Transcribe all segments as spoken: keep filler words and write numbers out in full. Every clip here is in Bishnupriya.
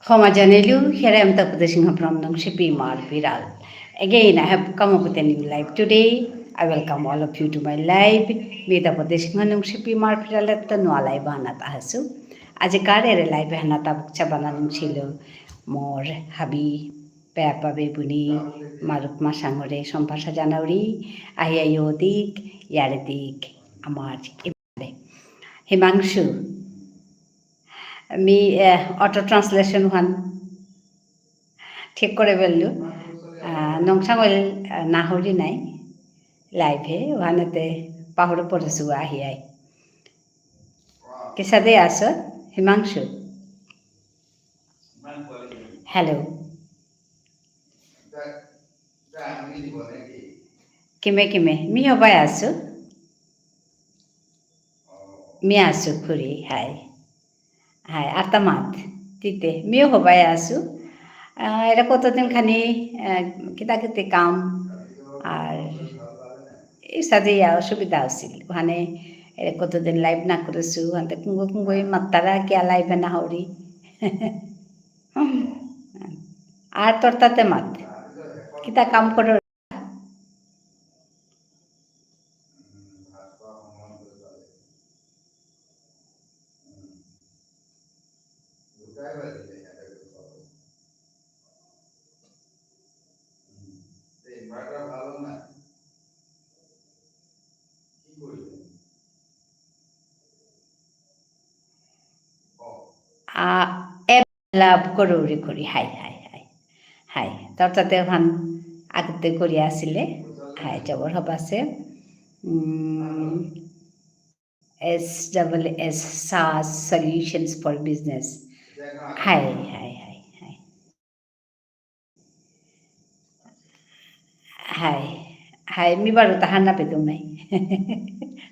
ক্ষমা জানাইলু, here I am Tapati Singha from Nungshipi Imar Phiral. Again, I have come up with a new live today. I welcome all of you to my live. মি তপতি সিংহ নুংশিপি ইমার ফিরালেত্ত নুয়া live আহানাত আহাসু। আজিকার এরে live আহানাত আবুক চাবানা নুংসিলু মোর হাবি, পেয়াপা বেবুনি, মারুপ মাসাঙরে সম্ভাষা জানাউরি, আহিয়া ইয়ো দিক, ইয়ারে দিক, আমার হিমাংশু। মি, এ, auto translation হান ঠিক করে বেললু। আ, নংসাঙল, আ, নাহরি নাই। Live এ, ওহানেতে পাহুরে পড়েসু আহিয়াই। কিসাদে আসো, হিমাংশু? Hello. কিমে কিমে, মি হবাই আসু। মি আসু খুরি, হাই। হাই, আতামাত, তিতে, মিও হবাই আসু। আ, এরে কতদিন খানি, আ, কিতা কিতি কাম, আর ইসাদে ইয়া অসুবিধা আছিল। ওহানে এরে কতদিন live না করেসু, ওহানতে কুঙ্গ কুঙ্গ এই মাত্তারা কিয়া live এ নাহরি। আর তোর তাতে মাত। কিতা কাম করর? আ, এব লাভ করুরি করি। হাই, হাই, হাই। হাই। তোর তাতে ওহান আগতে করিয়া আসিলে। হাই, জবর হবাসে। Um, S double S SaaS Solutions for Business. হাই, হাই, হাই, হাই। হাই, হাই, মি বারো তাহার না পেতুম নাই।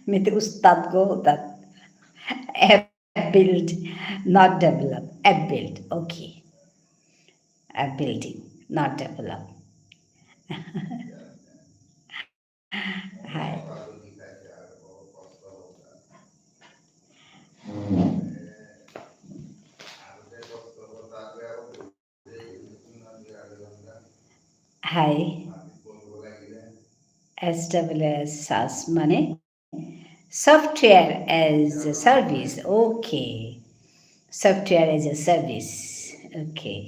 মিতে উস্তাদ গো উস্তাদ। App build, not develop. App build, okay. App building, not develop. হাই। হাই। S double S SaaS মানে Software as a Service. Okay. Software as a Service. Okay.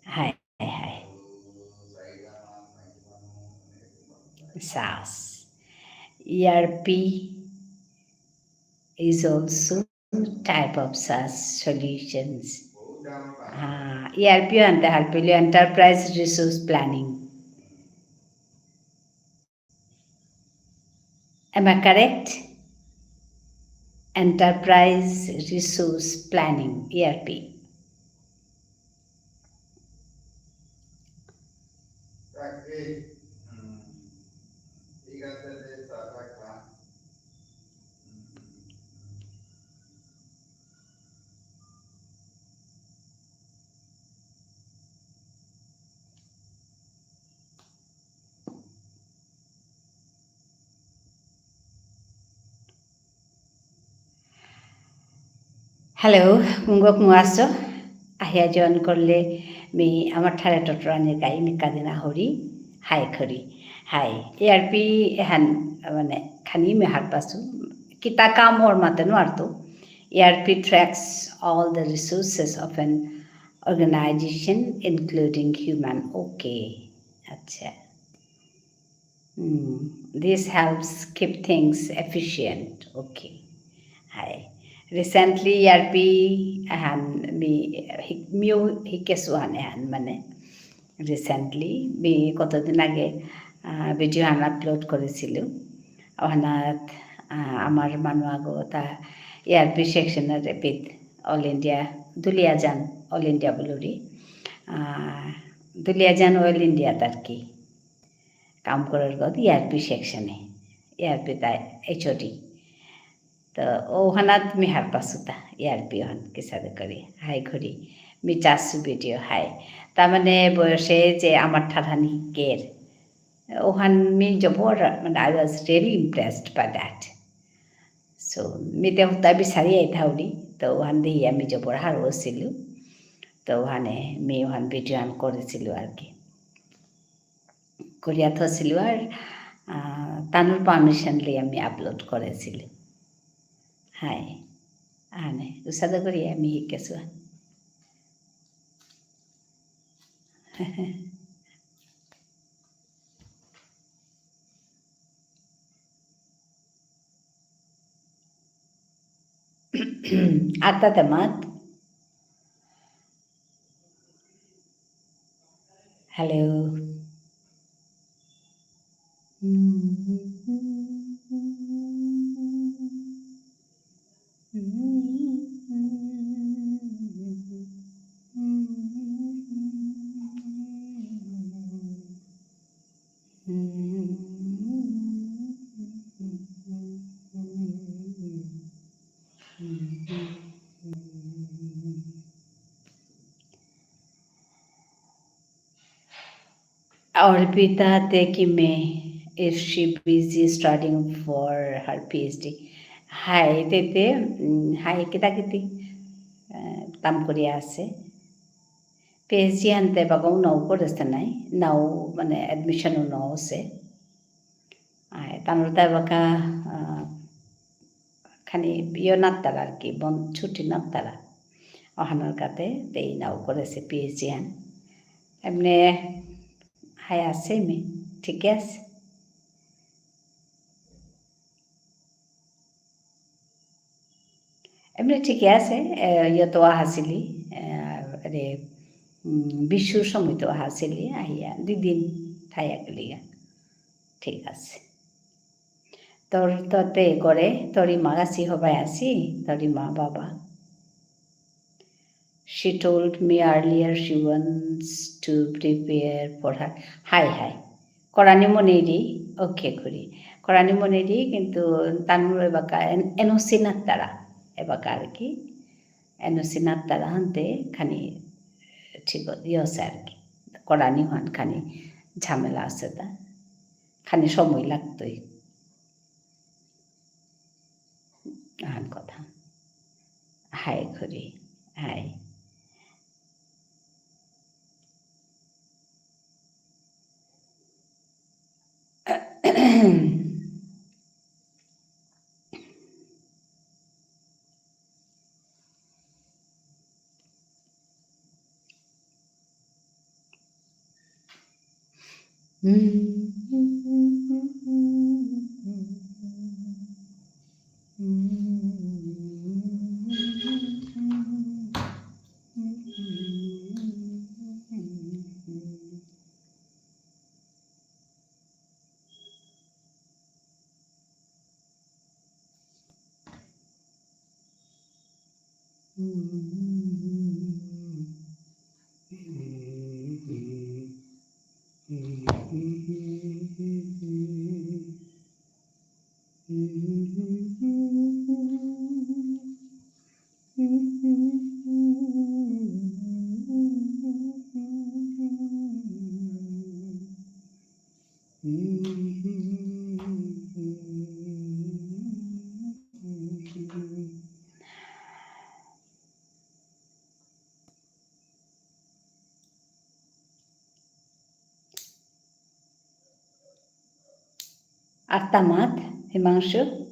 হাই, হাই, হাই। SaaS. ERP is also type of SaaS solutions. Ah, ERP হানতে হারপেলু Enterprise Resource Planning. Am I correct? Enterprise Resource Planning, ERP. Hello, কুঙগ কুঙগ আসো? আহিয়া join করলে মি আমার ঠারে টটরানি গাই নিকা দিনা হরি, হাই খরি। হাই, ERP এহান মানে খানি মি হারপাসু। কিতা কাম অর মাতে নুয়ারতু। ERP tracks all the resources of an organization, including human. Okay. আচ্ছা। Hmm, this helps keep things efficient. Okay. হাই। Recently ERP আহান মি হি-, মিউ হিকেসু হান এহান মানে। Recently, মি কতদিন আগে, আহ, video হান upload করেসিলু। ওহানাত, আহ, আমার মানু আগো তা ERP section এর এপিত All India, Duliajan All India বুলুরি। আহ, দুলিয়াজান All India ত আর কি। কাম করার গত ERP section এ। ERP তা HOD। তো ওহানাত মি হারপাসুতা, ERP ওহান কিসাদে করি, হাই করি, মি চাসু video হাই। তার মানে বয়সে যে আমার ঠারহানি হিকের, ওহান মি জবর, মানে, I was really impressed by that. So, me তে হুতা বিচারি আই থাউরি, তো ওহান দিয়ে আমি জবর হারৌ অসিলু। তো ওহানে মি ওহান video আন করেসিলু আর কি। করিয়া থসিলু আর, আহ, তানুর permission লই আমি upload করেসিলু। হাই, আনে, উসাদে করি আমি হিকেসু। আত্মাতে মাত। Hello. অর্পিতা তে কিমে, if she busy studying for her PhD. হাই, তে তে, উম, হাই, কিতা কিতি, আহ, তাম করিয়া আসে। PhD হানতে বাগাও নাও করেসে নাই, নাও মানে admission ও নাও আসে। আয়, তানুর তা বাকা, আহ, খানি ইয়ো নাত্তারা আর কি, বন ছুটি নাত্তারা। অহানর কাতে তেই নাও করেসে PhD হান। এমনে হাই আসে মি, ঠিক আসে। এমনে ঠিক আসে, এ, ইয়তো আহাসিলি, এ, আরে, উম, বিষুর সময় তো আহাসিলি, আহিয়া, দুই দিন থাইয়া গেলিগা। ঠিক আসে। তোর তো তে করে, তোর ইমা গাছি হবাই আসি, তোর ইমা বাবা। She told me earlier she wants to prepare for her. হাই, হাই। করানি মনেরি, okay করি। করানি মনেরি, কিন্তু তানুর এবাকা এন-, NOC নাত্তারা। এবাকা আর কি। NOC নাত্তারা হানতে খানি ঠিক ইয়ে আসে আর কি। করানি হান খানি ঝামেলা আসে তা। খানি সময় লাগতই। আহান কথা। হাই করি, হাই। আত্মামাত, হিমাংশু।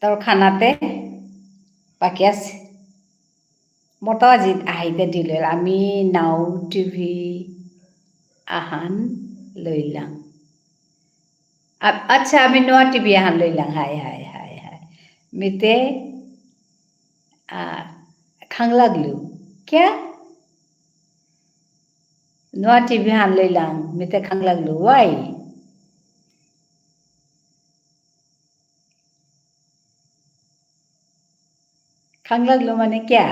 তোর খানাতে বাকি আছে। মোর তো আজি আহিতে দিলে, আমি নাও টিভি আহান লইলাম। আ-, আচ্ছা, আমি নোয়া টিভি আহান লইলাম। হাই, হাই, হাই, হাই। মিতে, আ, খাং লাগলু। কিয়া? নোয়া টিভি হান লইলাম। মিতে খাং লাগলু। Why? খাং লাগলো মানে কিয়া?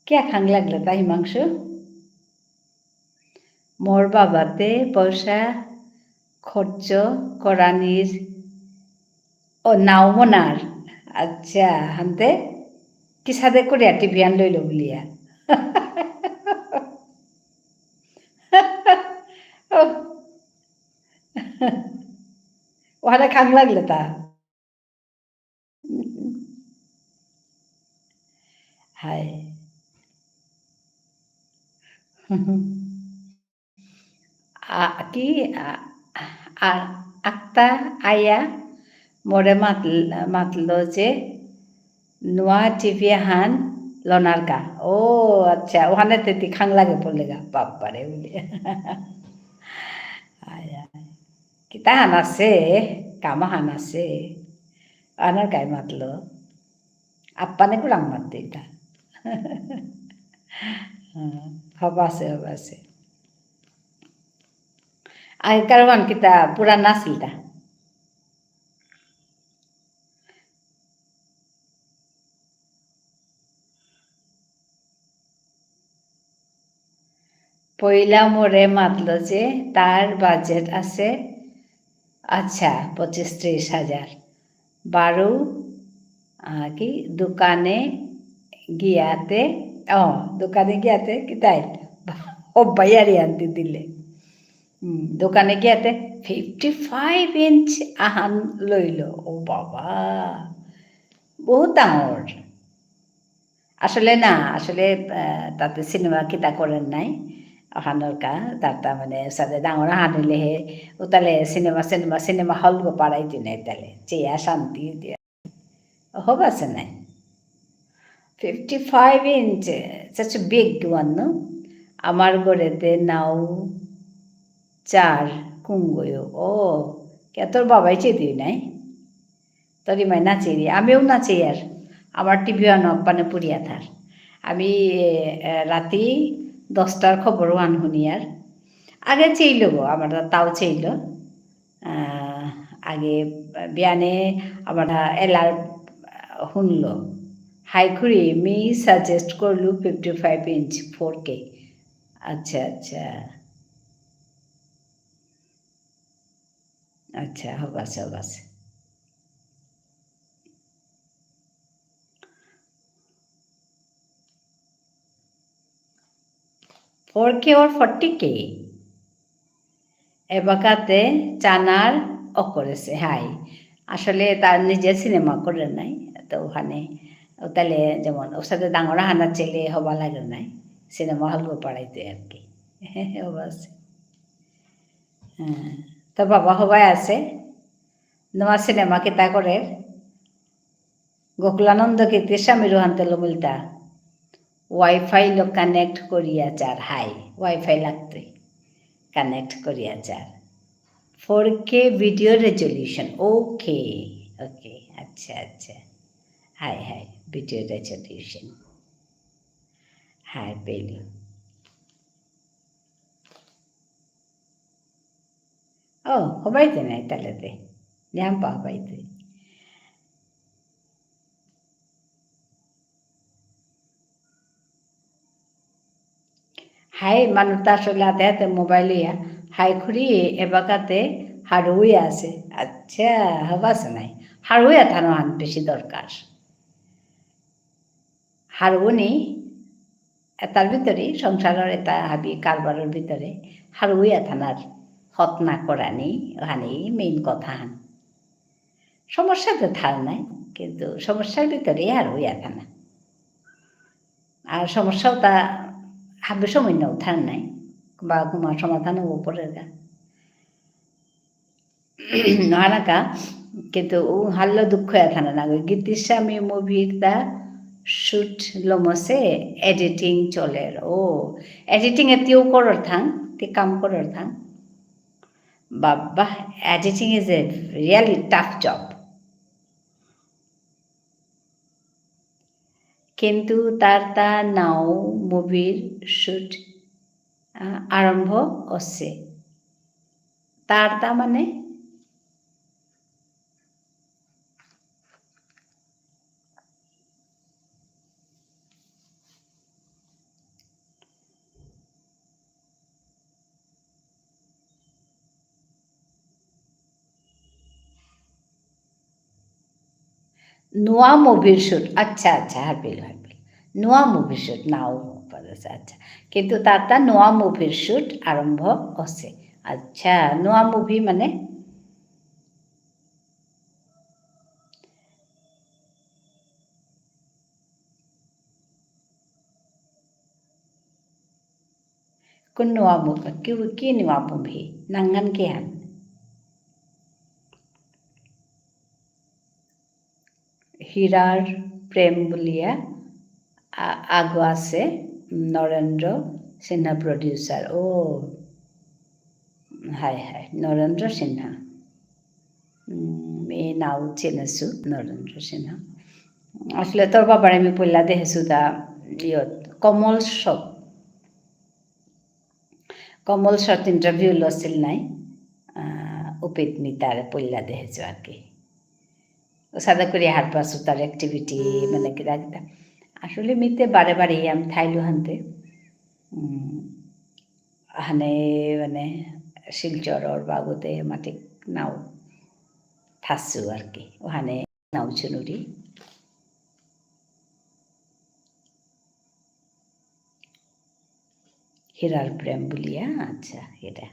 কিয়া খাং লাগলো তা হিমাংশু? মোর বাবাতে পয়সা খরচ করানির, ও, নাও মনার। আচ্ছা, হানতে কিসাদে করিয়া টিভি আন লইল বুলিয়া। ও। ওহানে খাং লাগলে তা। হাই। আ, কি, আ, আ, আক্তা আয়া মোরে মাত-, মাতলো যে নুয়া টিভি হান লনার কা। ও, আচ্ছা, ওহানে তেতি খাং লাগে পড়লে গা, বাপ্পারে বুলে। আয়া। কিতা হান আছে, কামা হান আছে। আনার কাই মাতলো। আপ্পানে কুরাং মাততে ইতা। হ্যাঁ, হবা আছে, হবা আছে। আগেকার ওহান কিতা পুরানা আছিল তা। পইলা মোরে মাতলো যে তার বাজেট আছে, আচ্ছা, পঁচিশ ত্রিশ হাজার। বারো, আহ, কি, দোকানে গিয়াতে, ও, দোকানে গিয়াতে, কিতাই? ও, বাইয়ারি আনতে দিলে। উম, দোকানে গিয়াতে fifty five inch আহান লইল। ও বাবা, বহুত ডাঙর। আসলে না, আসলে, আহ, তাতে সিনেমা কিতা করের নাই। অহানর কা, তার তা মানে সাথে ডাঙর হান হইলে হে, উতালে সিনেমা, সিনেমা, সিনেমা হল গো পাড়াই দিনে তালে। চেয়া শান্তি দিয়া। হবা আছে নাই। Fifty five inch, such a big one, no? আমার ঘরেতে নাও চার কুঙ্গয়। ও, কে তোর বাবাই চেয়ে দিই নাই? তরি মাই নাচেরি, আমিও নাচেয়ার। আমার টিভি আনো আপ্পানে পুরিয়া থার। আমি, এ, এ, রাতি দশটার খবর ওহান হুনিয়ার। আগে চেইল গো, আমার তাও চেইল। আহ, আগে বিয়ানে আমার এলার হুনল। হাই খুড়ি, মি suggest করলু fifty five inch four K। আচ্ছা, আচ্ছা। আচ্ছা, হবাসে, হবাসে। Four K or forty K? এবাকাতে চানার অকরেসে, হাই। আসলে তার নিজে সিনেমা করে নাই, তো ওখানে, ও তাহলে যেমন ওর সাথে ডাঙর হানা ছেলে হবা লাগে নাই, সিনেমা হল গো পাড়াইতে আর কি। হবাসে। হ্যাঁ, তোর বাবা হবাই আছে? নোয়া সিনেমা কিতা করে? গোকুলানন্দ কীর্তি স্বামী রোহান্তে লো মিলতা। Wi-Fi লো connect করিয়া চার, হাই। Wi-Fi লাগতই। Connect করিয়া চার। Four K video resolution। Okay, okay। আচ্ছা, আচ্ছা। হাই, হাই। Video resolution। হাই, পেলি। ও, হবাইতে নাই তাহলে তে। নিয়াম পা হবাইতে। হাই, মানু তা আসলে আতে আতে মোবাইল ইয়া। হাই খুড়ি, এবাকাতে হারুই আছে। আচ্ছা, হবাসে নাই। হারুই আথানো আন বেশি দরকার। হারুনি, এতার ভিতরে, সংসারর এতা হাবি কারবারর ভিতরে, হারুইয়া থানার হত না করানি, ওহানি main কথা হান। সমস্যা তো থার নাই, কিন্তু সমস্যার ভিতরে হারুইয়া থানা। আর সমস্যাও তা হাবি সময় নাও থার নাই, বা কুমার সমাধান হবো পড়ের গা। নাহানাকা, কিন্তু ও হাল্লো দুঃখ এথানা না গো। গীতিস্বামী movie র তা shoot লমসে editing চলের। ও, editing এ তিও করর থাং, তি কাম করর থাং। বাবা, editing is a really tough job. কিন্তু তার তা নাও মুভির শুট, আহ, আরম্ভ অসে। তার তা মানে? নুয়া মুভির শুট। আচ্ছা, আচ্ছা, হারপিল, হারপিল। নুয়া মুভির শুট, নাও, আচ্ছা। কিন্তু তার তা নুয়া মুভির শুট আরম্ভ অসে। আচ্ছা, নুয়া মুভি মানে? কোন নুয়া মুভি? কি, কি নুয়া মুভি? নাঙহান কিহান? হীরার প্রেম বুলিয়া আ-, আগো আসে, নরেন্দ্র সিনহা producer। ও, হায় হায়, নরেন্দ্র সিনহা। উম, এই নাও চিনেসু, নরেন্দ্র সিনহা। আসলে তোর বাবারে আমি পইলা দেহেসু তা, ইয়ত, কমল শট। কমল শট interview লসিল নাই, আহ, উপিত মি তারে পইলা দেহেসু আর কি। সাদা করি হারপাসু তার activity, মানে কিতা কিতা। আসলে মিতে বারে বারে ইয়াম থাইলু হানতে। উম, হানে মানে শিলচরর বাগুতে মাটিক নাও থাসু আর কি। ওহানে নাও চুনুরি। হীরার প্রেম বুলিয়া, আচ্ছা, এটা।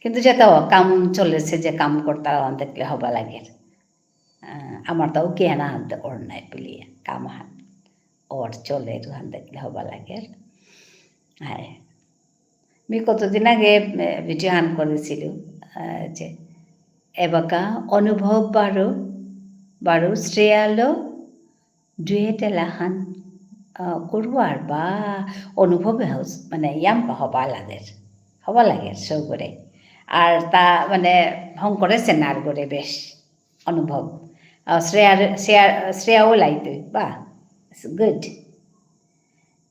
কিন্তু যেতা কাম চলেসে, যে কাম করতারা ওহান দেখলে হবা লাগের। আহ, আমার তাও কিহান আনতে ওর নাই বুলিয়া, কাম হান ওর চলের ওহান দেখলে হবা লাগের। হায়। মি কতদিন আগে, এ, video হান করেসিলু, আহ, যে এবাকা অনুভব বারো, বারো শ্রেয়ালো duet এলাহান, আহ, করুয়ার বা অনুভবে হস-, মানে ইয়াম্পা হবা লাগের, হবা লাগের সৌগরে। আর তা মানে হঙকরেসে নারগরে বেশ অনুভব। আহ, শ্রেয়ার, শ্রেয়া, শ্রেয়াও লাইতই, বা, it's good।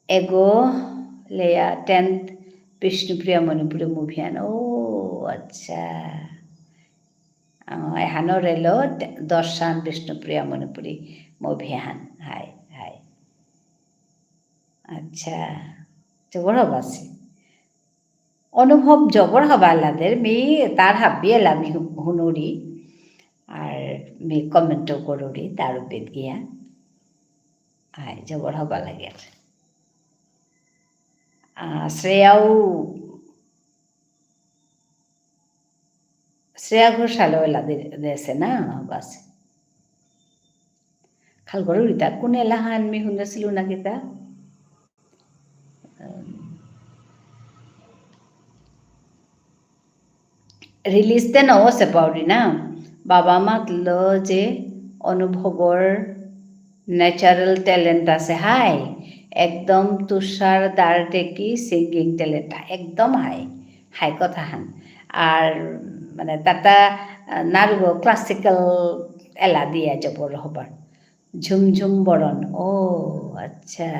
এগো লেয়া tenth বিষ্ণুপ্রিয়া মণিপুরী movie আন। ও, আচ্ছা। আহ, এহানর এলো তে-, দশান বিষ্ণুপ্রিয়া মণিপুরী movie হান। হাই, হাই। আচ্ছা। জবর হবাসি। অনুভব জবর হবা লাদের, মি তার হাব্বি এলা মি হু-, হুনুরি। আর মি comment ও করুরি তার উপেত গিয়া। হাই, জবর হবা লাগের। আহ, শ্রেয়াও শ্রেয়া ঘোষালও এলা দে-, দেসে না, বাস। খাল করুরিতা, কোন এলাহান মি হুনেসিলু না কিতা? উম, release তে নসে পাউরি না। বাবা মাতলো যে অনুভবর natural talent আসে, হাই। একদম তুষার দার ডেকি singing talent, একদম হাই। হাই কথা হান। আর মানে তাতা, আহ, নারুগো classical এলা দিয়া জবর হবার। ঝুমঝুম বরন। ও, আচ্ছা।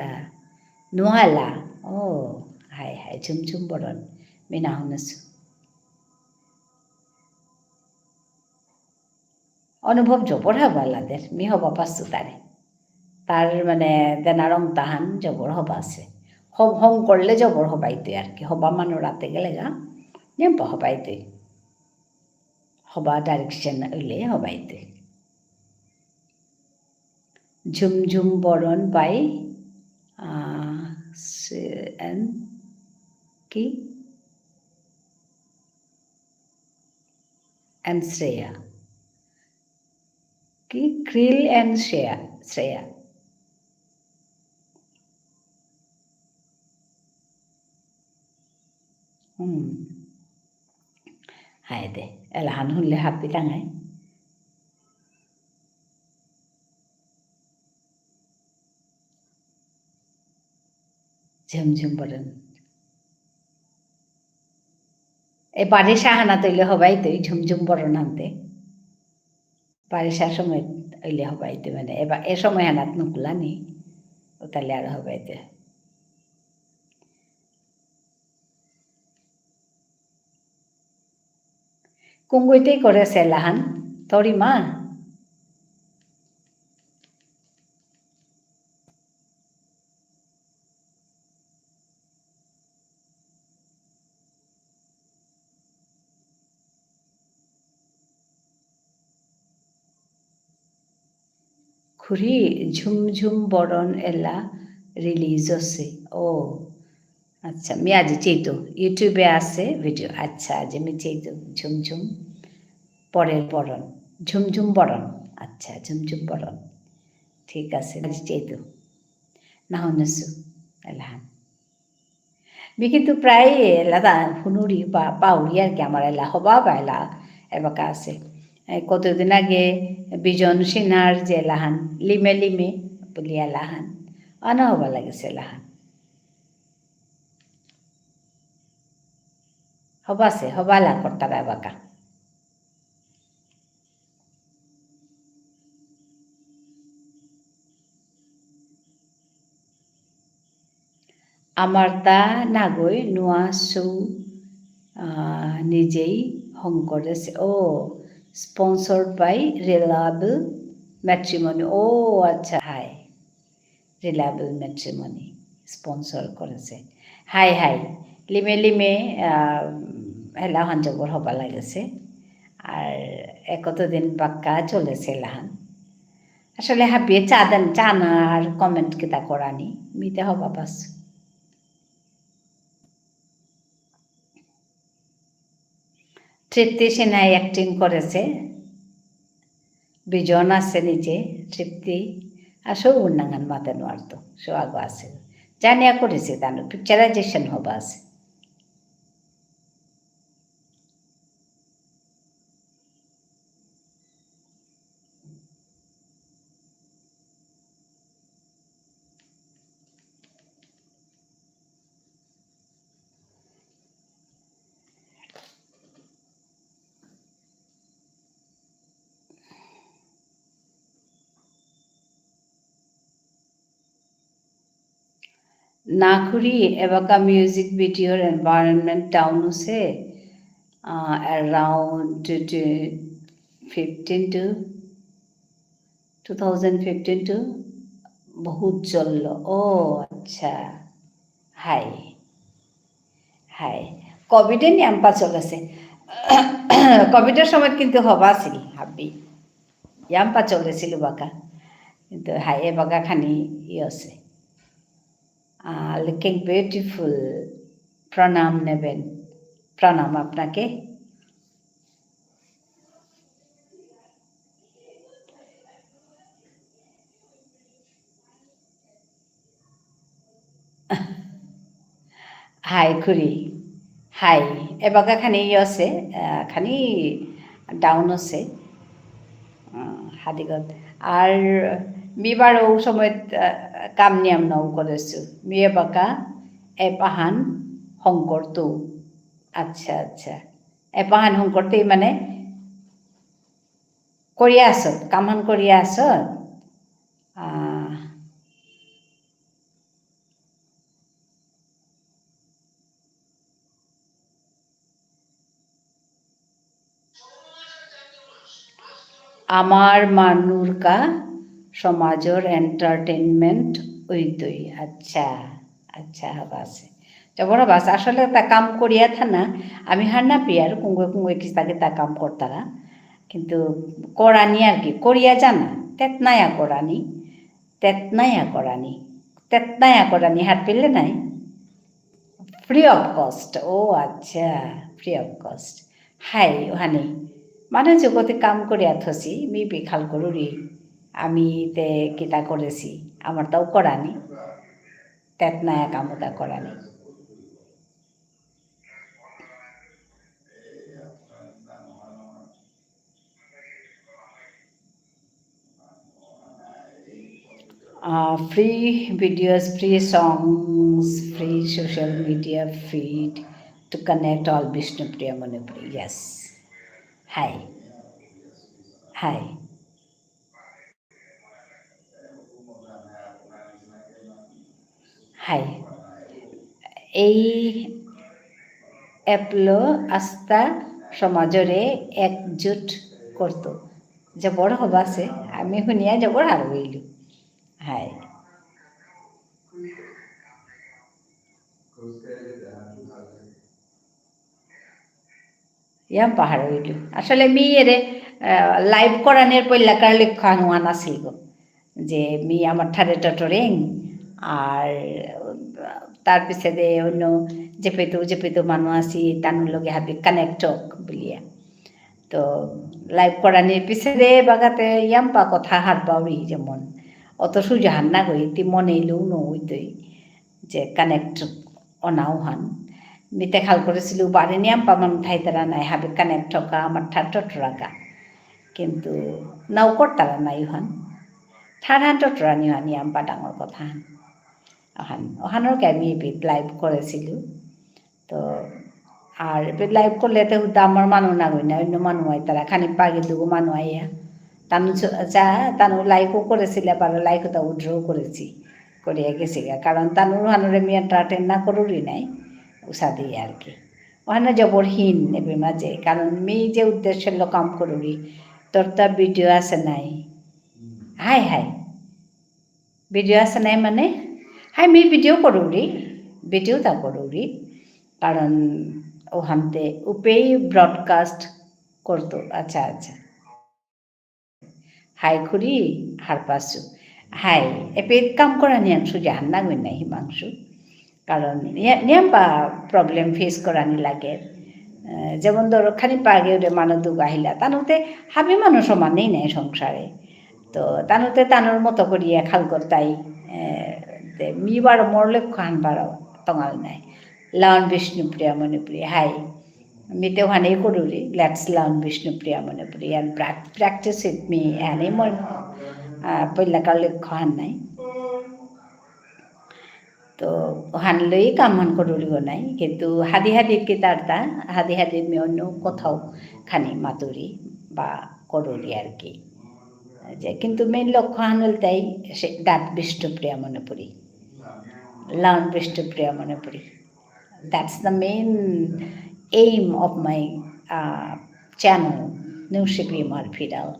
নুয়ালা। ও, হাই হাই, ঝুমঝুম বরন। মি না হুনেসু। অনুভব জবর হবা লাদের, মি হবা পাসু তারে। তার মানে দেনা রং তাহান জবর হবা আসে। হব-, হং করলে জবর হবাইতে আর কি। হবা মানু রাতে গেলে গা, নিয়ম পা হবাইতে। হবা direction উলে হবাইতে। ঝুমঝুম বরন by, আহ, সে-, এন কি? And শ্রেয়া। কি? Krill and শ্রেয়া, শ্রেয়া। হুম। হায় দে, এলাহান হুনলে হাব্বি তাঙাই। ঝুমঝুম বরন। এ বারিশা হানাত অইলে হবাইতই, ঝুমঝুম বরন আনতে। বারিশার সময় অইলে হবাইতে মানে, এবা-, এ সময় হানাত নুকুলানি, উতালে আর হবাইতে। কুঙ্গুইতেই করেসে এলাহান, তরিমা? খুড়ি, ঝুমঝুম বরন এলা release অসে। ও, আচ্ছা, মি আজি চেইতু। YouTube-এ আসে video। আচ্ছা, আজি মি চেইতু। ঝুমঝুম পরের বরন। ঝুমঝুম বরন। আচ্ছা, ঝুমঝুম বরন। ঠিক আসে, আজি চেইতু। না হুনেসু, এলাহান। মি কিন্তু প্রায় এলা দা হুনুরি বা পাউরি আর কি, আমার এলা হবা বা এলা এবাকা আসে। এ, কতদিন আগে বিজন সিনহার যে এলাহান, লিমে লিমে বুলি এলাহান, অনা হবা লাগেসে এলাহান। হবা আসে, হবা এলা করতারা এবাকা। আমারতা নাগই নুয়া সৌ, আহ, নিজেই হঙকরেসে। ও, sponsored by Reliable Matrimony। ও, আচ্ছা, হাই। Reliable Matrimony sponsor করেসে। হাই, হাই। লিমে লিমে, আহ, এলাহান জবর হবা লাগেসে। আর এ কতদিন বাক্কা চলেসে এলাহান। আসলে হাবিয়ে চা দেন, চা না আর comment কিতা করানি, মিতে হবা বাস। তৃপ্তি সিনহাই acting করেসে, বিজন আসে নিজে, তৃপ্তি, আর সৌ উন্নাঙ্গান মাতে নোয়ারতো, সৌ আগো আসে। জানিয়া করেসে তানু, picturization হবা আসে। না খুড়ি, এবাকা music videoর environment down অসে, আহ, around twenty fifteen to two thousand fifteen to বহুত চলল। ও, আচ্ছা। হাই। হাই। Covidএ নিয়াম্পা চলেসে। Covidর সময় কিন্তু হবা আসিল, হাবি। ইয়াম্পা চলেসিল বাকা। কিন্তু হাই, এবাকা খানি ইয়ে অসে। আহ, looking beautiful। প্রণাম নেবেন। প্রণাম আপনাকে। হাই খুড়ি। হাই। এবাকা খানি ইয়ে অসে, আহ, খানি down অসে। আহ, হাদিগত। আর মি বারো ঔ সময়ত, আহ, কাম নিয়াম নাও করেসু। মি এবাকা এপাহান হঙকরতু। আচ্ছা, আচ্ছা। এপাহান হঙকরতে মানে করিয়া আসত, কামহান করিয়া আসত। আহ, আমার মানুরকা সমাজর entertainment অইতই। আচ্ছা, আচ্ছা, হবা আসে। জবর হবা আসে। আসলে তা কাম করিয়া থানা, আমি হার না পিয়ার, কুঙ্গে কুঙ্গে কিস্তা কিতা কাম করতারা। কিন্তু করানি আর কি, করিয়া জানা, তেতনায়া করানি, তেতনায়া করানি, তেতনায়া করানি, হাত পিলে নাই। Free of cost। ও আচ্ছা, free of cost। হাই, ওহানি। মানে জগতে কাম করিয়া থসি, মি বিখাল করুরি। আমি তে কিতা করেসি, আমার তাও করানি। তেতনায়া কামতা করানি। Uh, free videos, free songs, free social media feed, to connect all Bishnupriya Manipuri. Yes. Hi. Hi. Hi. এই অ্যাপলো আস্থা সমাজরে একজুট করতো। জবর হবাসে, আমি শুনিয়া জবর হার হইলু। হাই। ইয়াম পাহাড় হইলু। আসলে মি এরে, আহ, live করানির পইলাকার লক্ষ্য আহান আছিল গো। যে মি আমার ঠারে টটরিং, আর তার পিছে দে অন্য যেপেতু, যেপেতু মানু আছি, তানুর লগে হাবি connect হোক বুলিয়া। তো live করানির পিছে দে বাগাতে ইয়াম্পা কথা হার পাউরি যেমন। অত সুজাহান না গই, তি মনে ইলেও ন হইতই যে connect অনাও হান। মিতে খাল করেছিল, বারে নিয়াম্পা মানু থাইতারা নাই, হাবি connect হকা, আমার ঠার টটরাকা। কিন্তু নাও করতারা নাই হান। ঠারহান টটরানি হান ইয়াম্পা ডাঙর কথা হান। অহান, অহানর কে আমি এপেইত live করেছিল। তো, আর এপেইত live করলে তো হুদা আমার মানু না গই না, অন্য মানু আইতারা, খানি পাগে দুগো মানু আইয়া। তানু চ-, চা, তানু like ও করেছিল, আবার like ওটা withdraw করেছি। করিয়া গেছিগা। কারণ তানুর হানুরে মি entertain না করুরি নাই, উসাদি আর কি। অহানে জবরহীন এপেই মাঝে, কারণ মি যে উদ্দেশ্যলো কাম করুরি, তোর তা video আছে নাই। হাই হাই। Video আছে নাই মানে? হাই, মি video করুরি, video তা করুরি। কারণ অহানতে উপেই broadcast করতো। আচ্ছা, আচ্ছা। হাই খুড়ি, হারপাসু। হাই, এপেইত কাম করানিহান সুজাহান নাগই নাই হিমাংশু। কারণ নিয়া-, নিয়াম্পা problem face করানি লাগে। আহ, যেমন ধরো, খানি পাগে ওরে মানু দুগ আহিলা। তানুতে হাবি মানু সমানেই নাই সংসারে। তো তানুতে তানুর মতো করিয়া খাল করতাই, আহ, তে মি বারো মোর লক্ষ্য হান বারো তঙাল নাই। Learn Bishnupriya Manipuri, হাই। মিতে ওহানেই করুরি, let's learn Bishnupriya Manipuri and prac-, practice with me, এহানেই মোর, আহ, পইলাকার লক্ষ্য হান নাই। তো, ওহান লই কামহান করুরিও নাই, কিন্তু হাদি হাদি কি তারতা, হাদি হাদি মি অন্য কোথাও খানি মাতুরি বা করুরি আর কি। যে, কিন্তু main লক্ষ্য হান হলতাই সে, that Bishnupriya Manipuri। Learn Bishnupriya Manipuri। That's the main aim of my, uh, channel, Nungshipi Marpidal।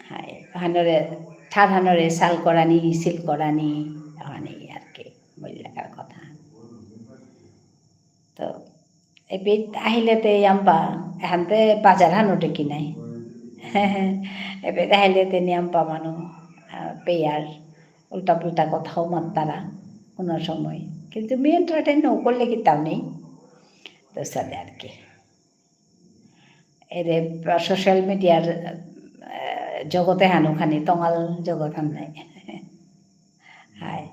হাই, হানরে, ঠার হানরে সাল করানি, সিল করানি, হানি আর কি, মূল লাগার কথা। তো, এপেইত আহিলে তে ইয়াম্পা, এহানতে বাজার হানো দেখি নাই। এপেইত আহিলে তে নিয়াম্পা মানু, আহ, পেয়ার, উল্টা পুল্টা কথাও মাত্তারা, কোনো সময়। কিন্তু মি entertain না করলে কিতাও নেই। তো, সাথে আর কি। এরে social media-র, আহ, জগতে হানু খানি তঙাল জগত হান নাই। হাই।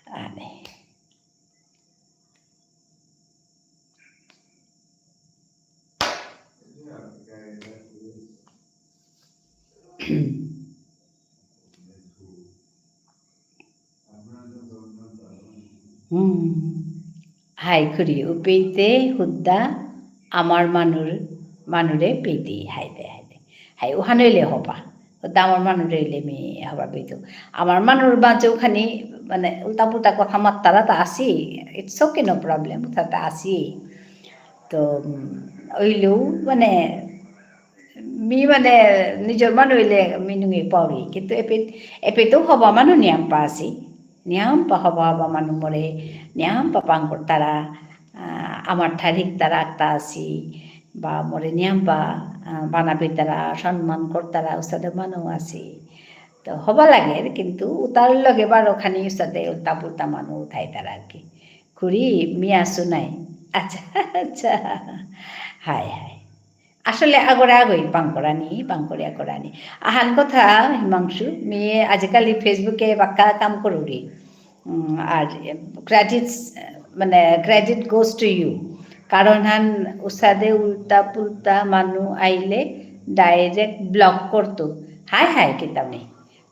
আনে। হুম। হাই খুড়ি, উপেইতে হুদ্দা আমার মানুর, মানুরে পেইতে, হাইতে, হাইতে। হাই, উহান হইলে হবা। হুদ্দা আমার মানুরে হইলে মি হবা পেইতো। আমার মানুর মাঝেও খানি, মানে, উল্টা পুল্টা কথা মাত্তারা তা আসি। It's okay, no problem, তা তা আসি। তো, উম, হইলেও, মানে, মি মানে নিজর মানু ইলে মি নুঙি পাউরি। কিন্তু এপে, এপেইতো হবা মানু নিয়াম পা আসি। নিয়াম পা হবা হবা মানু মোরে, নিয়াম পা পাং করতারা, আহ, আমার ঠার হিকতারা আক্তা আসি, বা মোরে নিয়াম পা, আহ, বানা পিতারা, সম্মান করতারা, উসাদে মানু আসি। তো হবা লাগের, কিন্তু উতার লগে বারো খানি উসাদে উল্টা পুল্টা মানু উঠাইতারা আর কি। খুড়ি, মি আসু নাই। আচ্ছা, আচ্ছা। হাই, হাই। আসলে আগরে আগই পাংকরানি, পাংকরিয়া করানি। আহান কথা, হিমাংশু, মি আজিকালি Facebook-এ বাক্কা কাম করুরি। উম, আর, এ, credits, মানে, credit goes to you। কারণ হান উসাদে উল্টা পুল্টা মানু আইলে direct block করতো। হাই হাই, কিতাব নেই।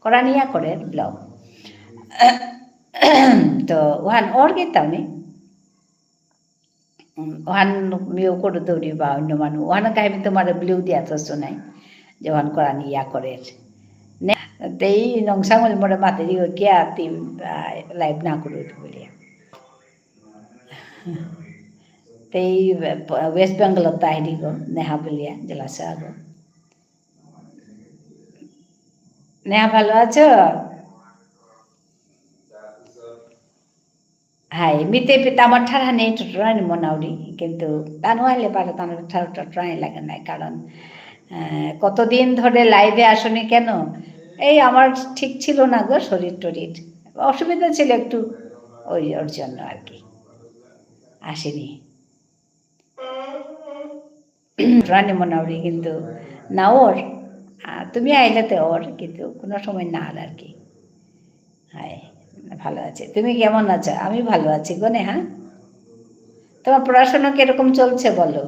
করানিয়া করে block। তো ওহান অর কিতাও নেই। উম, ওহান মিও করে দৌড়ি বা অন্য মানু। ওহান কাহিনী তোমার blue দিয়া তো শুনাই। যে ওহান করানি ইয়া করে। নে, তেই নংসাং হল মোরে মাতে দিও, "কিয়া তি, আহ, live না করো?" বুলিয়া। তেই, আহ, West Bengal ত আহিলি গো, নেহা বুলিয়া, জেলাসা গো। নেহা ভালো আছো? হাই, মিতে পিতা আমার ঠারহানি টটরানি মনাউরি, কিন্তু তানু আইলে পারে তানু ঠার টটরানি লাগে নাই, কারণ, আহ, কতদিন ধরে live এ আসনি কেন? এই আমার ঠিক ছিল না গো শরীর টরীর, অসুবিধা ছিল একটু, ওই ওর জন্য আর কি আসেনি। রানী মনাউরি কিন্তু না ওর, আহ, তুমি আইলে তে ওর, কিন্তু কোনো সময় না আর আর কি। হাই, ভালো আছি। তুমি কেমন আছো? আমি ভালো আছি গো নেহা। তোমার পড়াশোনা কিরকম চলছে বলো?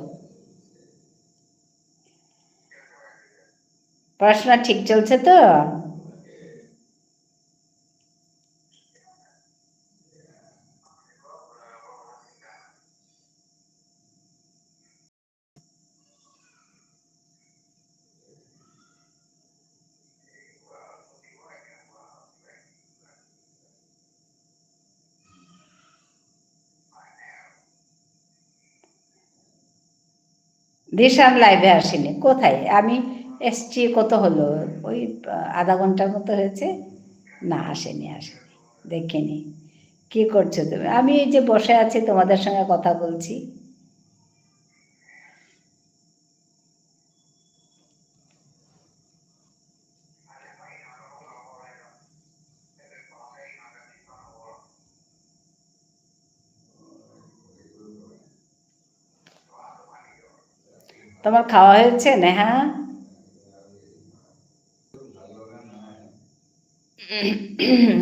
পড়াশোনা ঠিক চলছে তো? দিশান live এ আসেনি। কোথায়? আমি এসছি, কত হলো? ওই, আহ, আধা ঘন্টার মতো হয়েছে। না, আসেনি, আসেনি। দেখিনি। কি করছো তুমি? আমি এই যে বসে আছি, তোমাদের সঙ্গে কথা বলছি। তোমার খাওয়া হয়েছে, নেহা?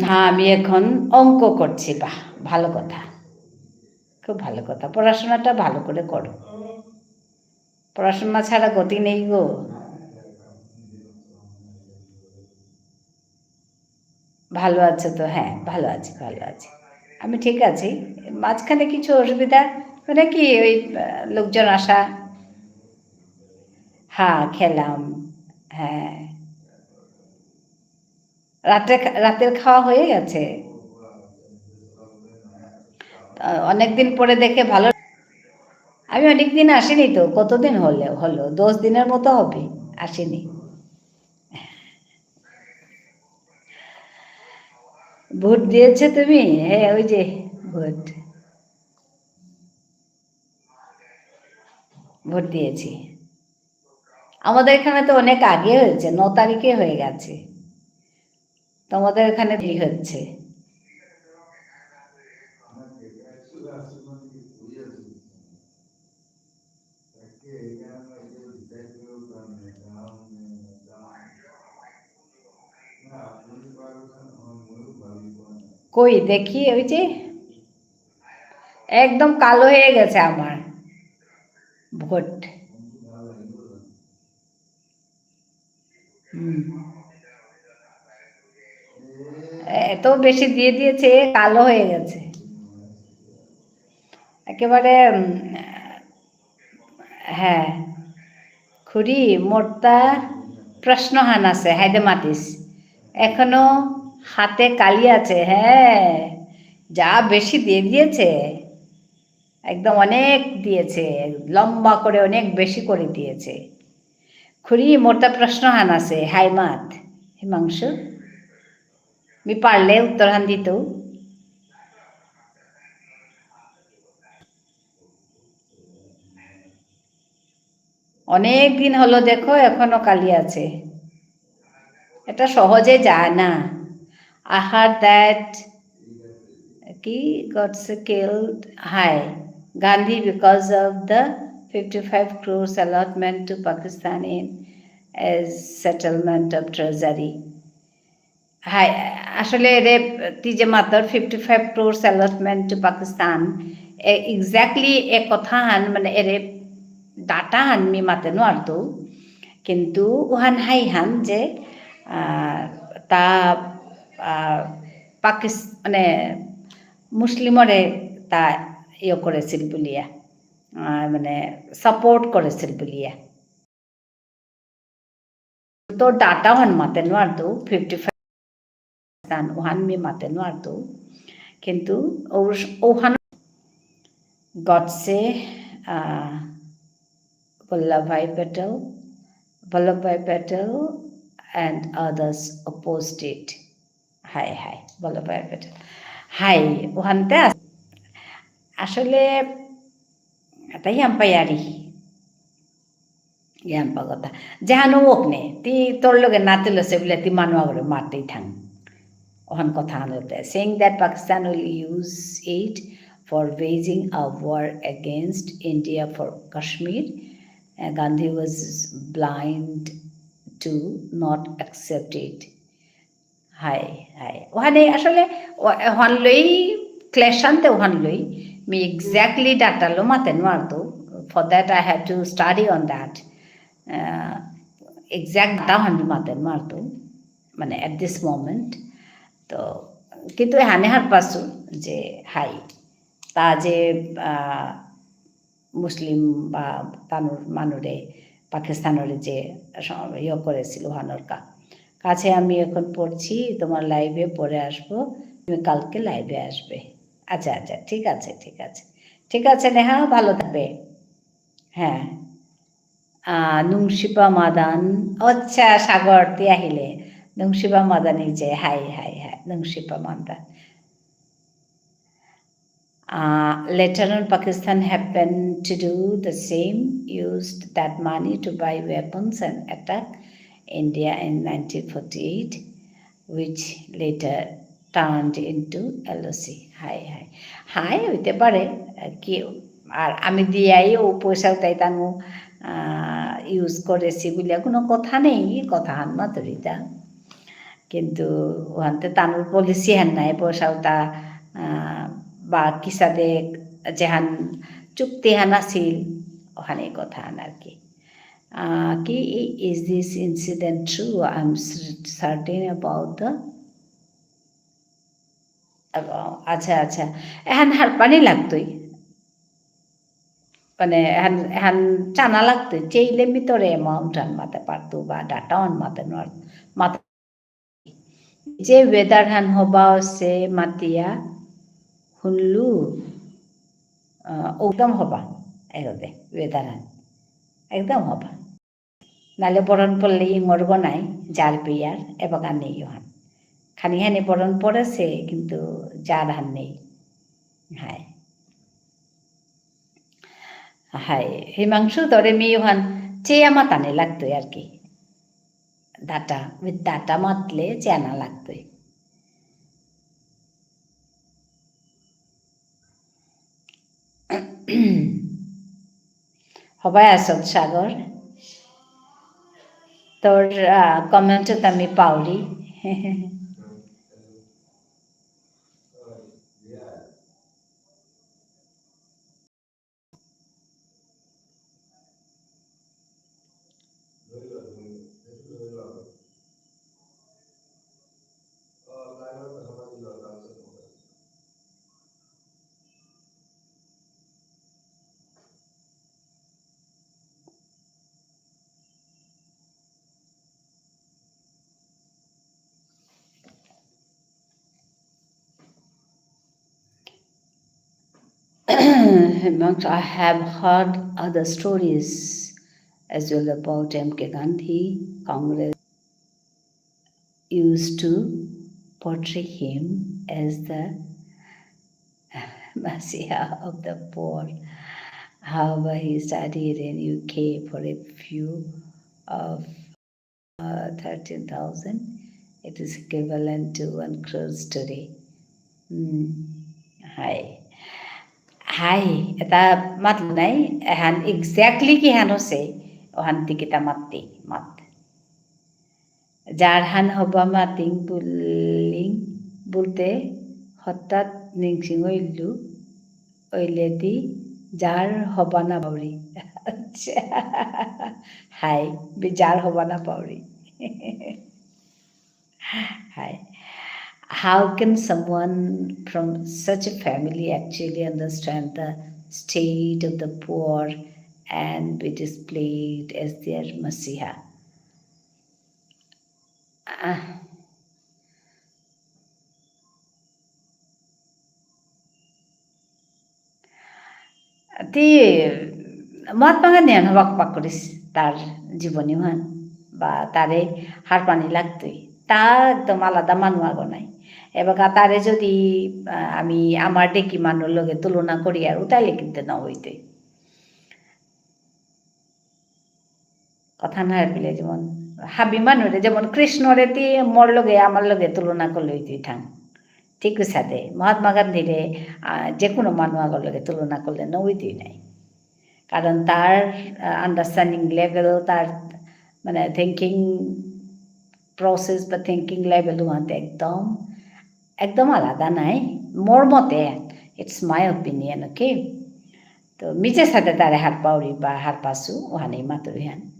হ্যাঁ, আমি এখন অঙ্ক করছি। বাহ, ভালো কথা, খুব ভালো কথা। পড়াশোনাটা ভালো করে করো, পড়াশোনা ছাড়া গতি নেই গো। ভালো আছো তো? হ্যাঁ, ভালো আছি, ভালো আছি। আমি ঠিক আছি। মাঝখানে কিছু অসুবিধা, মানে কি, ওই, আহ, লোকজন আসা। হ্যাঁ, খেলাম। হ্যাঁ। রাতে খা-, রাতের খাওয়া হয়ে গেছে? আহ, অনেকদিন পরে দেখে ভালো। আমি অনেকদিন আসিনি তো, কতদিন হলে, হলো? দশ দিনের মতো হবে, আসিনি। ভোট দিয়েছো তুমি? হ্যাঁ, ওই যে ভোট। ভোট দিয়েছি। আমাদের এখানে তো অনেক আগে হয়েছে, ন তারিখে হয়ে গেছে। তোমাদের এখানে দেরি হচ্ছে। কই দেখি, ওই যে একদম কালো হয়ে গেছে আমার ভোট। হুম। এত বেশি দিয়ে দিয়েছে, কালো হয়ে গেছে। একেবারে, উম, হ্যাঁ। খুড়ি, মোরতা প্রশ্নহান আছে, হাইদে মাতিস। এখনো হাতে কালি আছে, হ্যাঁ। যা বেশি দিয়ে দিয়েছে। একদম অনেক দিয়েছে, লম্বা করে অনেক বেশি করে দিয়েছে। খুড়ি, মোরতা প্রশ্নহান আছে, হাই মাত, হিমাংশু। মি পারলে উত্তরহান দিতৌ। অনেক দিন হলো দেখো, এখনো কালি আছে। এটা সহজে যায় না। I heard that কি got killed, হাই, Gandhi because of the fifty-five crores allotment to Pakistan in as settlement of treasury. হাই, আসলে এরে তি যে মাতর fifty-five crores allotment to Pakistan, এ, exactly এ কথাহান, মানে, এরে data হান মি মাতে নোয়ারতৌ, কিন্তু উহান হাইহান যে, আহ, তা, আহ, পাকিস-, মানে, মুসলিমরে তা ইয়ে করেছিল বুলিয়া, আহ, মানে, support করেছিল বুলিয়া। তো data হান মাতে নোয়ারতু, fifty five হান ওহান মি মাতে নোয়ারতু। কিন্তু ওর, ওহান গডসে, আহ, Vallabhbhai Patel, Vallabhbhai Patel and others opposed it. হাই, হাই, বল্লভভাই পেটেল। হাই, ওহানতে আস-, আসলে এটাই আম্পায়ারি। ইয়াম্পা কথা। যেহানো ওক নে, তি তোর লগে না তিলসে বুলে তি মানু আগরে মারতেই থাং। ওহান কথা আনতে। Saying that Pakistan will use it for waging a war against India for Kashmir, uh, Gandhi was blind to not accept it. হাই, হাই। ওহানে আসলে ও-, ওহান লই, clash আনতে ওহান লই। মি exactly data লো মাতে নোয়ারতু। For that I have to study on that. Ah, exact data হান মাতে নোয়ারতু। মানে at this moment। তো, কিন্তু এহানে হারপাসু যে হাই। তা যে, আহ, মুসলিম বা তানুর মানুরে পাকিস্তানরে যে স-, ইয়ে করেছিল ওহানর কা-, কাছে আমি এখন পড়ছি, তোমার live-এ পরে আসবো, তুমি কালকে live-এ আসবে। আচ্ছা, আচ্ছা, ঠিক আছে, ঠিক আছে। ঠিক আছে, নেহা, ভালো থাকবে। হ্যাঁ। আহ, নুংশিপা মাদান, আচ্ছা, সাগর, তি আহিলে। নুংশিপা মাদানি যে, হাই, হাই, হাই, নুংশিপা মাদান। Uh, later on, Pakistan happened to do the same, used that money to buy weapons and attack India in nineteen forty-eight, which later turned into L O C. হাই, হাই। হাই, হইতে পারে, আহ, কি, আর আমি দিয়াই ও পয়সা উঠাই তানু, আহ, use করেছি বলে কোনো কথা নেই, কথা হান মাতুরিতা। কিন্তু ওহানতে তানুর policy হান নাই, পয়সা উতা, আহ, বা কিসাদে যেহান চুক্তি হান আছিল, ওহানে কথা হান আর কি। আহ, কি, is this incident true? I'm cer-, certain about the, আচ্ছা, আচ্ছা। এহান হারপানি লাগতই। মানে, এহান, এহান চানা লাগতই। চেইলে মি তোরে amount হান মাতে পারতু বা data হান মাতে নোয়ার, মাতে যে weather হান হবা সে মাতিয়া হুনলু, আহ, একদম হবা, এগোতে, weather হান। একদম হবা। নালে বরন পড়লে ইঙর গনাই, যার পেয়ার, এবাকা নেই ওহান। খানি হানি বরন পড়েছে, কিন্তু যার হান নেই। হাই। হাই, হিমাংশু, তোরে মি ওহান চেয়া মাতানি লাগতই আর কি। Data, with data মাতলে চেনা লাগতই। হবাই আসত সাগর। তোর, আহ, comment তো আমি Pauri. Hemant, I have heard other stories as well about M K Gandhi, Congress used to portray him as the messiah of the poor. However, he studied in U K for a few of, uh, thirteen thousand. It is equivalent to one crore today. Hmm. হাই। হাই, এটা মাত নাই, এহান exactly কিহান আছে, ওহান তি কিতা মাততে, মাত। যার হান হবা মাতিং বুলিং বুলতে হঠাৎ নিংসিং হইলু, ওইলেদি যার হবা না পাউরি। আচ্ছা। হাই, বি-, যার হবা না পাউরি। হাই। How can someone from such a family actually understand the state of the poor and be displayed as their Messiah? আহ, তি মহাত্মা গান্ধী হান হবাক পাকরিস তার জীবনী হান বা তারে হারপানি লাগতই। তা একদম আলাদা মানু আগো নাই। এবাকা তারে যদি, আহ, আমি আমার ডেকি মানুর লগে তুলনা করি আর উতাইলে কিন্তু না হইতই। কথা না পেলে যেমন হাবি মানুরে যেমন কৃষ্ণরে তি মোর লগে আমার লগে তুলনা করলে হইতই থাং। ঠিক সাথে মহাত্মা গান্ধীরে, আহ, যে কোনো মানু আগর লগে তুলনা করলে না হইতই নাই। কারণ তার, আহ, understanding level, তার মানে thinking process বা thinking level ওহানতে একদম, একদম আলাদা নাই। মোর মতে, it's my opinion, okay? তো মিজে সাথে তারে হারপাউরি বা হারপাসু, ওহানেই মাতুরি হান।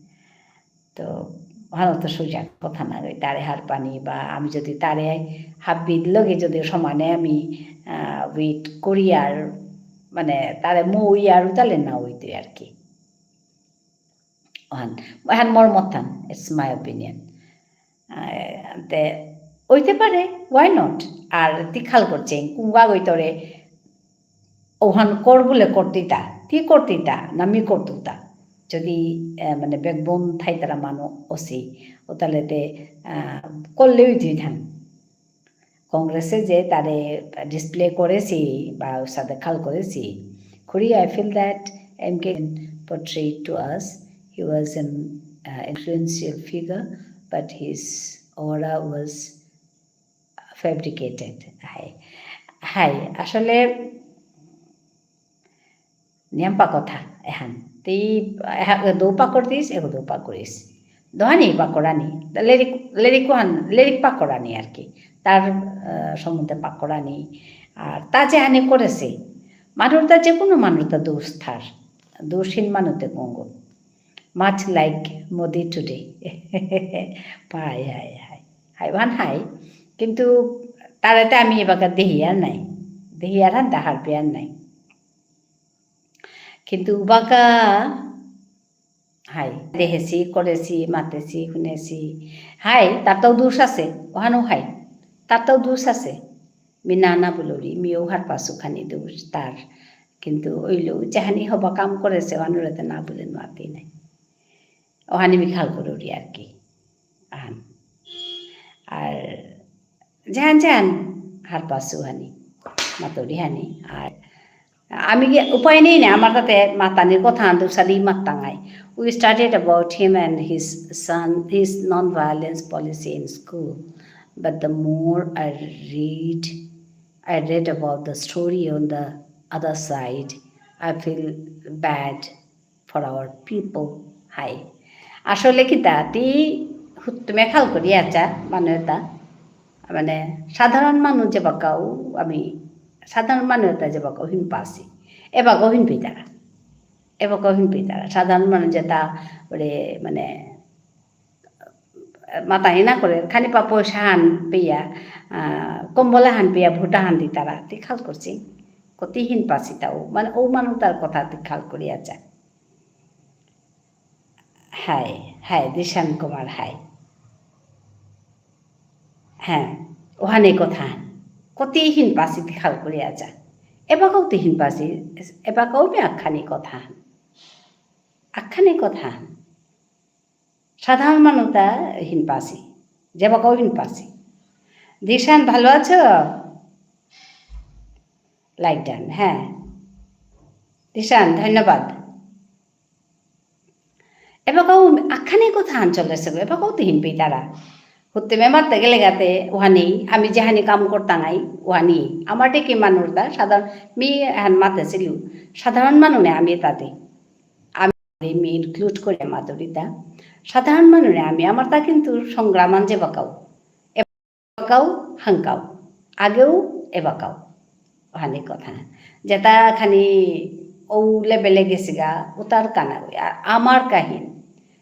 তো ভালো তো সোজা কথা না, ওই তারে হারপানি বা আমি যদি তারে হাব্বির লগে যদি সমানে আমি, আহ, wait করি আর মানে তারে মই আর তাহলে না হইতই আর কি। ওহান, ওহান মোর মতান, it's my opinion। আহ, তে, হইতে পারে, why not? আর তি খাল করছে, কুঙ্গা গইতরে, ওহান কর বুলে করতিতা, তি করতিতা, না মি করতুতা। যদি, আহ, মানে, backbone থাইতারা মানু অসি, ও তাহলে তে, আহ, করলেও তুই থান। কংগ্রেসে যে তারে display করেসি বা ওর সাথে খাল করেসি, খুড়ি, I feel that M K portrayed to us, he was an, uh, influential figure, but his aura was fabricated. হাই, হাই, আসলে নিয়ামপা কথা এহান। তি এহা-, এগো দৌ পাকরতিস, এগো দৌ পাকরিস। দোহানি পাকরানি। লেরিক, লেরিক কোহান, লেরিক পাকরানি আর কি। তার, আহ, সম্বন্ধে পাকরানি। আর তা যেহানি করেসে, মানুরতা যে কোনো মানুরতা দোষ থার। দোষহীন মানুতে কঙ্গ। Much like Modi today. হাই, হাই, হাই। হাই, ওহান হাই। কিন্তু তারে তে আমি এবাকা দেহিয়ার নাই। দেহিয়ার হান তাহার পেয়ার নাই। কিন্তু উবাকা, হাই, দেহেসি, করেসি, মাতেসি, হুনেসি। হাই, তার তো দোষ আছে, ওহানও হাই। তার তো দোষ আছে। মি না না বুলুরি, মিও হারপাসু খানি দোষ তার। কিন্তু ওইলো, যেহানি হবা কাম করেসে, ওহানুরে তে না বুলে নোয়াতি নাই। ওহানি মি খাল করুরি আর কি। আহান। আর যেহান যেহান হারপাসু হানি, মাতুরি হানি। আর আমি কি উপায় নেই না, আমার তাতে মাতানির কথা আন্দু সাদি মাত্তাঙাই। We started about him and his son, his non-violence policy in school. But the more I read, I read about the story on the other side, I feel bad for our people. হাই। আসলে কিতা, তি হুত্তুমে খাল করি আছা, মানু এতা, মানে, সাধারণ মানু যেবাকাউ, আমি, সাধারণ মানু এতা যেবাকাউ হিনপাসি। এবাকাউ হিনপিতারা। এবাকাউ হিনপিতারা। সাধারণ মানু যেতা, ওরে, মানে, মাতানি না করে, খানি পা পয়সা হান পেয়া, আহ, কম্বল হান পেয়া, ভোট হান দিতারা, তি খাল করছি। কতি হিনপাসি তাও, মানে, ও মানু তার কথা তি খাল করি আছা। হাই, হাই, দিশান কুমার, হাই। হ্যাঁ, ওহানে কথা। কতি হিনপাসি তি খাল করি আছা। এবাকাউ তি হিনপাসি, এবাকাউ মি আখানি কথা। আখানি কথা। সাধারণ মানুতা হিনপাসি, যেবাকাউ হিনপাসি। দিশান, ভালো আছো? Like done, হ্যাঁ। দিশান, ধন্যবাদ। এবাকাউ আখানি কথা হান চলেসে গো, এবাকাউ তি হিনপিতারা। হুত্তে মে মারতে গেলে গাতে, ওহানি, আমি যেহানি কাম করতাঙাই, ওহানি। আমার ডেকি মানুরতা, সাধারণ, মি হান মাতেসিলু, সাধারণ মানু নে আমি তাতে। আমি include করে মাতুরিতা। সাধারণ মানুরে আমি, আমার তা কিন্তু সংগ্রাম আন যেবাকাউ। এবাকাউ, হাংকাউ। আগেউ, এবাকাউ। ওহানি কথা। যেতা খানি ও level এ গেসিগা, উতার কানা গই। আর আমার কাহিন,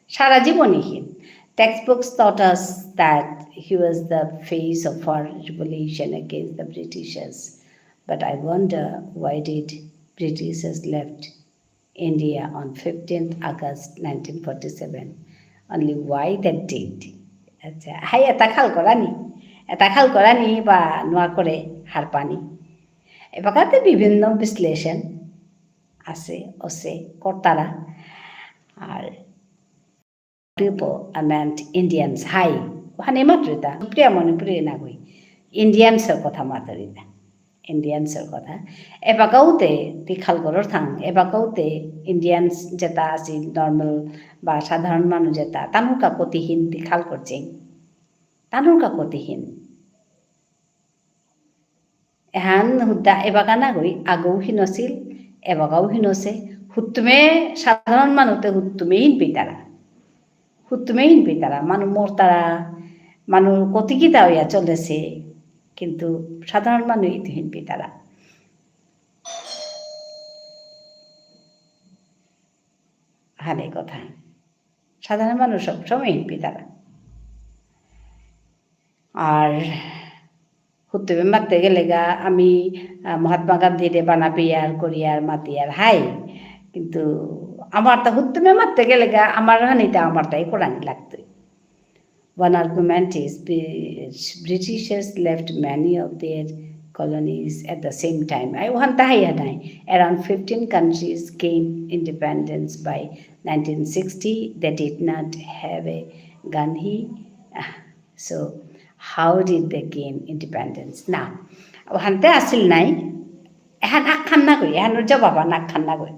সারা জীবনই হিন। Textbooks taught us that he was the face of our revolution against the Britishers. But I wonder, why did Britishers left India on fifteenth August nineteen forty-seven? Only why that date? আচ্ছা, হাই এটা খাল করানি, এটা খাল করানি বা নোয়া করে হারপানি। এবাকাতে বিভিন্ন বিশ্লেষণ আছে, অসে, করতারা। আর people, I meant Indians, হাই, ওখানে মাত্র এটা, প্রিয়া মণিপুরী নাগই, Indians এর কথা মাত্র এটা, Indians এর কথা। এবাকাউতে, তি খাল করর থাং, এবাকাউতে Indians যেটা আছে normal বা সাধারণ মানুষ যেটা, তানুর কা কতিহীন তি খাল করছেন, তানুর কা কতিহীন। এহান হুদ্দা এবাকা নাগই, আগৌ হিনসিল, এবাকাও হিনসে, হুত্তুমে সাধারণ মানুতে হুত্তুমে হিন পিতারা। হুত্তুমে হিন পিতারা, মানু মরতারা, মানু কতিকিতা হইয়া চলেছে, কিন্তু সাধারণ মানু ইতু হিন পিতারা। হানে কথা। সাধারণ মানু সব সময় হিন পিতারা। আর হুতুবে মাততে গেলেগা আমি, আহ, মহাত্মা গান্ধীরে বানা পিয়ার করিয়ার মাতিয়ার হাই। কিন্তু আমার তা হুতুবে মাততে গেলেগা আমার হানিটা আমার তাই করানি লাগতই। One argument is Bri-, Britishers left many of their colonies at the same time. I ওহান তাহাইয়া নাই। Around fifteen countries gained independence by nineteen sixty. They did not have a Gandhi. Ah, So, how did they gain independence? না, ওহানতে আসিল নাই, এহান আখান না গই, এহান জবাব আন আখান না গই।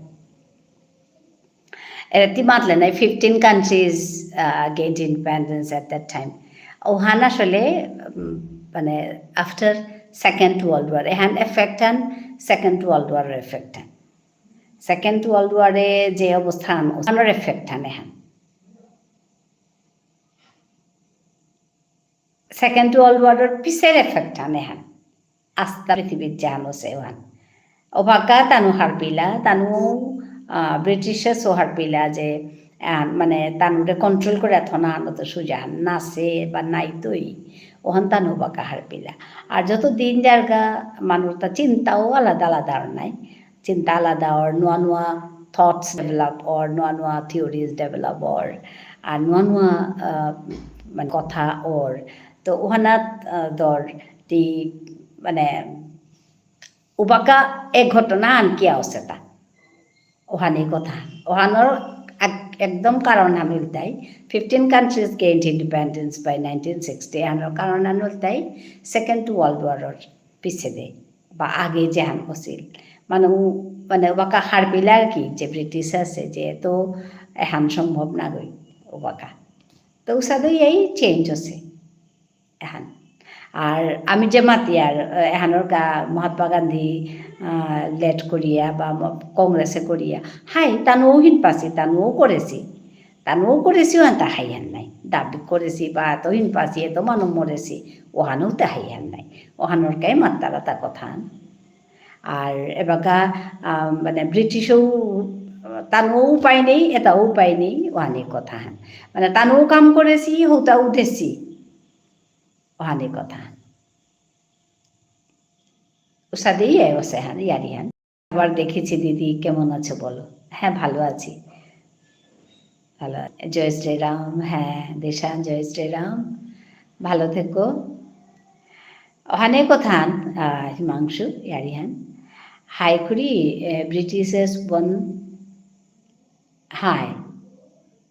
এরা তি মাতলে নাই, fifteen countries, uh, gained independence at that time. ওহান আসলে, উম, মানে, after Second World War, এহান effect হান Second World War এর effect হান। Second World War এ যে অবস্থান, ওহানর effect হান এহান। Second World War র পিছের effect হান এহান। আস্তা পৃথিবীর জানো সে ওহান। ওবাকা তানু হারপিলা, তানু, আহ, Britishers ও হারপিলা যে, আহ, মানে, তানুরে control করে থনা আনো তো সুজা নাসে বা নাইতই। ওহান তানু ওবাকা হারপিলা। আর যত দিন যারগা মানুর তা চিন্তাও আলাদা আলাদা আর নাই। চিন্তা আলাদা অর, নুয়া নুয়া thoughts develop অর, নুয়া নুয়া theories develop অর, আর নুয়া নুয়া, আহ, মানে কথা অর। তো ওহানাত, আহ, দর তি, মানে, উবাকা এক ঘটনা আন কিয়া অসেতা। ওহানি কথা। ওহানর এক-, একদম কারণ আমি উল্টাই। Fifteen countries gained independence by nineteen sixty। এহানর কারণ আমি উল্টাই Second World War অর পিছেদে বা আগে যেহান অসিল। মানে, উ-, মানে, ওবাকা হারপিলা আর কি, যে British আসে, যে তো এহান সম্ভব না গই, ওবাকা। তো উসাদে এই change অসে, এহান। আর আমি যে মাতিয়ার, এহানর কা মহাত্মা গান্ধী, আহ, led করিয়া বা ম-, কংগ্রেসে করিয়া, হাই, তানুও হিন পাসি, তানুও করেসি। তানুও করেসি, ওহান তা হাইহান নাই। দাবি করেসি বা এত হিন পাসি, এত মানু মরেসি, ওহানও তা হাইহান নাই। ওহানর কাই মাত্তারা তা কথা। আর এবাকা, আহ, মানে, ব্রিটিশও তানুও উপায় নেই, এটাও উপায় নেই, ওহানি কথা হান। মানে, তানুও কাম করেসি, হৌতাও দেসি, ওহানি কথা। উসাদেই এ ওসে হান, ইয়ারি হান। আবার দেখেছি দিদি, কেমন আছো বলো? হ্যাঁ, ভালো আছি। ভালো আছি। জয় শ্রীরাম, হ্যাঁ, দিশান, জয় শ্রীরাম। ভালো থেকো। ওহানে কথান, আহ, হিমাংশু, ইয়ারিহান। হাই করি, এ, Britishers won high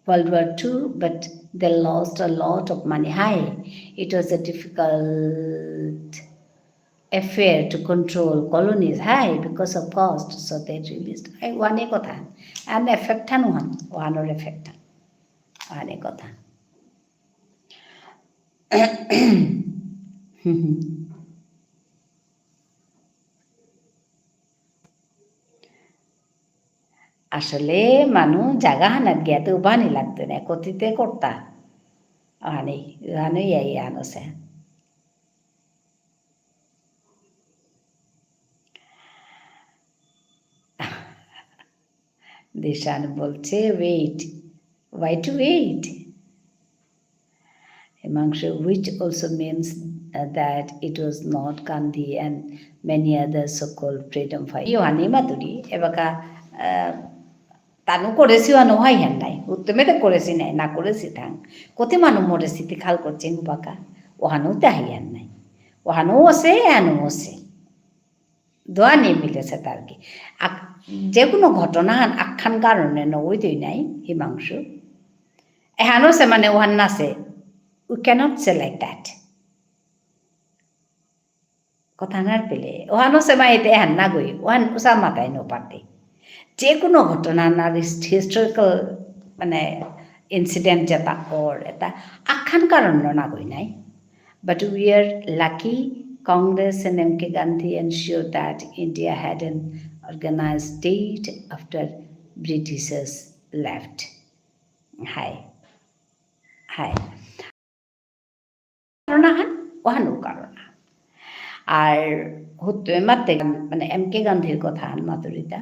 World War Two, but they lost a lot of money. High. It was a difficult affair to control colonies, হাই, because of cost, so they released. হাই, ওহানে কথা। And effect হান ওহান, ওহানর effect হান। ওহানে কথা। আসলে মানু জাগা হানাত গিয়াতে উবানি লাগতো না, কতিতে করতা। ওহানে, ওহানে ইয়াই আনছে। দিশান বলছে, "Wait, why to wait?" Himangshu, which also means, uh, that it was not Gandhi and many other so-called freedom fighters. ইউহানি মাতুরি, এবাকা, আহ, তানু করেসি ওহানো হাইহান নাই। উত্তমে তো করেসি নাই, না করেসি থাং। কতি মানু মরেসি তি খাল করছেন বাকা। ওহানো তে হাইহান নাই। ওহানো আসে, এহানো আসে। দোয়া নিয়ে মিলেসে তার কি। আক-, যে কোনো ঘটনা আহান আখান কারণে নইতই নাই, হিমাংশু। এহানো সে মানে ওহান নাসে। We cannot say like that. কথা নার পেলে, ওহানো সে মাইতে এহান নাগই, ওহান উসা মাতাই নো পারতে। যে কোনো ঘটনা না হিস-, historical, মানে, incident যেটা অর, এটা আখান কারণ নাগই নাই। But we are lucky, Congress and M K Gandhi ensured that India had an organized state after Britishers left. হাই। হাই। কারণ আহান, ওহানো কারণ আহান। আর হুতুয়ে মাতে, মানে, এম কে গান্ধীর কথা আহান মাতুরিতা।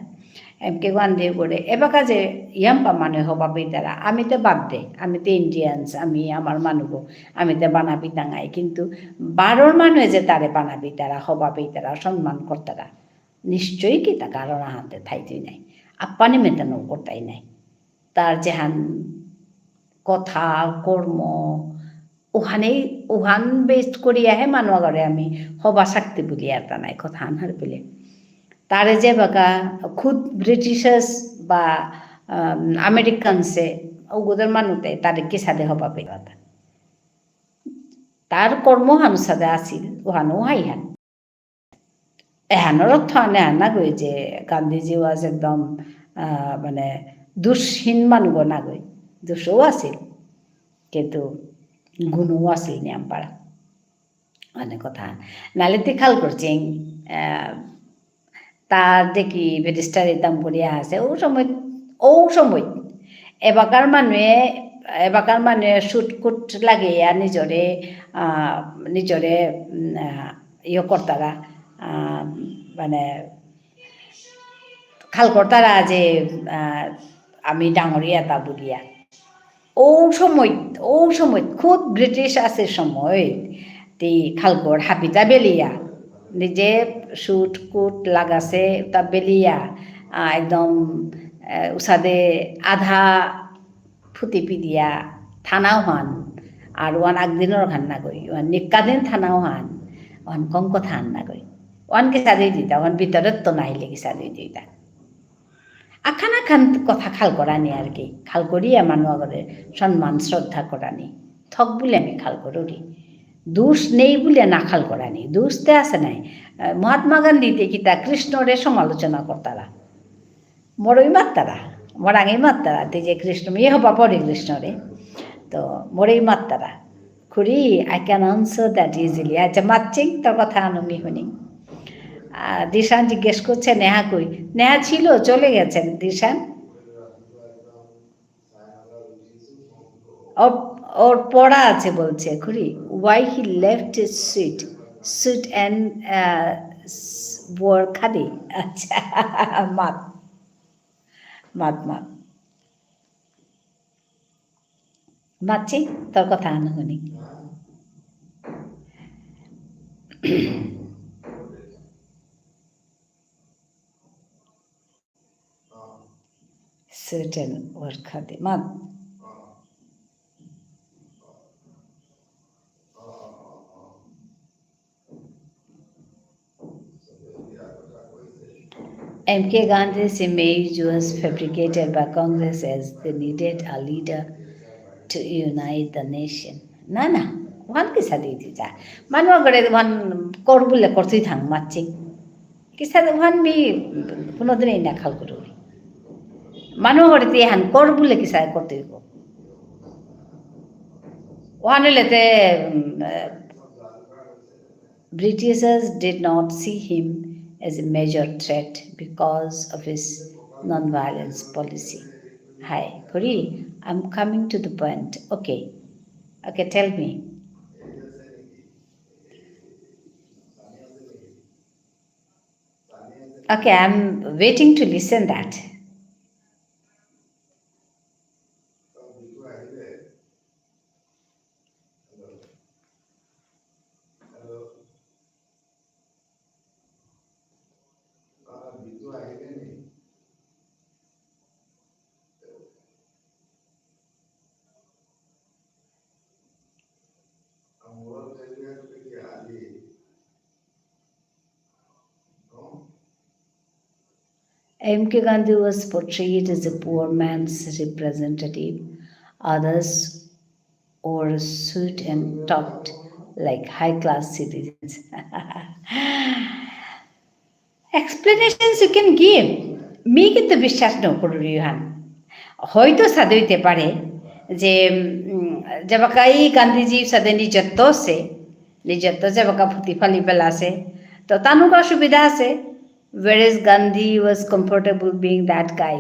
এম কে গান্ধী করে, এবাকা যে ইয়াম্পা মানু হবা পেইতারা, আমি তে বাদ দে, আমি তে Indians, আমি আমার মানু, আমি তে বানা পিতাঙাই, কিন্তু বারোর মানু যে তারে বানা পিতারা, হবা পেইতারা, সম্মান করতারা। নিশ্চয়ই কিতা কারণ আহানতে থাইতই নাই। আপ্পানি মেতে নৌ করতাই নাই। তার যেহান কথা, কর্ম, ওহানেই, ওহান base করিয়াহে মানু আগরে আমি হবা শক্তি বুলিয়ার তা নাই কথা আহান হার পেলে। তারে যে বাকা খুদ Britishers বা, আম, Americans এ ওগুদের মানুতে তারে কিসাদে হবা পেইতা। তার কর্ম হান সাদে আসিল, ওহানো হাইহান। এহানর অর্থ আনে আনা গই যে গান্ধীজি was একদম, আহ, মানে, দুষহীন মানু নাগই। দুষও আসিল, কিন্তু গুণও আসিল নিয়াম পারা। মানে কথা। নালে তি খাল করছিং, আহ, তার দেখি ব্যারিস্টার এতাম করিয়া আছে। ও সময়, ও সময় এবাকার মানুয়ে, এবাকার মানুয়ে suit coat লাগিয়া নিজরে, আহ, নিজরে, উম, আহ, ইয়ে করতারা, আহ, মানে, খাল করতারা যে, আহ, আমি ডাঙরিয়া তা বুলিয়া। ও সময়, ও সময়, খুদ ব্রিটিশ আছে সময়, তি খাল কর হাবিতা বেলিয়া, নিজে suit coat লাগাসে, তা বেলিয়া, আহ, একদম, আহ, উসাদে আধা ফুতি পিদিয়া থানাও হান, আর ওহান একদিনর খান নাগই, ওহান নিকাদিন থানাও হান, ওহান কম কথা হান নাগই। ওহান কিসাদে দিতা, ওহান ভিতরে তো নাইলে কিসাদে দিতা। আখান আখান কথা খাল করানি আর কি, খাল করিয়া মানু আগরে সম্মান শ্রদ্ধা করানি। থক বুলে আমি খাল করুরি। দুষ নেই বুলে না খাল করানি, দুষ তে আছে নাই। আহ, মহাত্মা গান্ধী তে কিতা কৃষ্ণরে সমালোচনা করতারা। মোরই মাত্তারা, মোরাঙেই মাত্তারা, তে যে কৃষ্ণ, মি হবা পরে কৃষ্ণরে। তো মোরই মাত্তারা। খুড়ি, I can answer that easily. আচ্ছা, মাতচিং, তোর কথা আনো মি হুনি। আহ, দিশান জিজ্ঞেস করছে, নেহা কই? নেহা ছিল, চলে গেছেন, দিশান। ওর, ওর পড়া আছে বলছে, খুড়ি। Why he left his suit? Suit and, আহ, স-, বর খাদি। আচ্ছা, মাত। মাত, মাত। মাতচি, তোর কথা আনো হুনি। Certain work খাতে, মাত। M K Gandhi's image was fabricated by Congress as they needed a leader to unite the nation. না, না, ওহান কিসাদে দিতা। মানু আগরে ওহান কর বুলে করতেই থাং মাতচি। কিসাদে ওহান মি কোনোদিনই না খাল করুরি। মানু আগরে তে এহান কর বুলে কিসাদে করতে হইব। ওহান হইলে তে, উম, আহ, Britishers did not see him as a major threat because of his non-violence policy. Hi, Kuri, I'm coming to the point. Okay. Okay, tell me. Okay, I'm waiting to listen that. M K Gandhi was portrayed as a poor man's representative. Others wore a suit and talked like high-class citizens. Explanations you can give. Me কিন্তু বিশ্বাস না করুরি হান। হয়তো সাদে হইতে পারে যে, উম, যেবাকাই গান্ধীজি সাদে নিজত্ব আছে, নিজত্ব যেবাকা ফুটি ফালি পেলা আছে, তো তানুকা সুবিধা আছে। Whereas Gandhi was comfortable being that guy.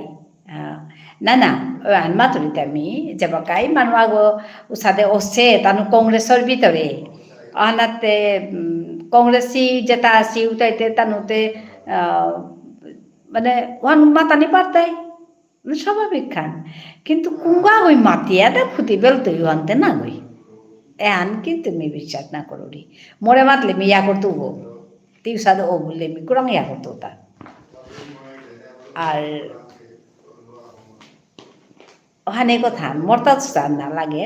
আহ, না, না, ও আন মাতুরিতা মি, যেবাকাই মানু আগো উসাদে অসে, তানু কংগ্রেসর ভিতরে। আনাতে, উম, কংগ্রেসি যেতা আসি, উতাইতে তানুতে, আহ, মানে, ওহান মাতানি পারতাই। মানে, স্বাভাবিক খান। কিন্তু কুঙ্গা গই মাতিয়া দা ফুটি বেলতো ইউ আনতে না গই। এহান কিন্তু মি বিশ্বাস না করুরি। মোরে মাতলে মি ইয়া করতু গো। তি উসাদে ও বুললে মি কুরাং ইয়া করতু তা। আর ওহানে কথা, মোর তা উসাদ না লাগে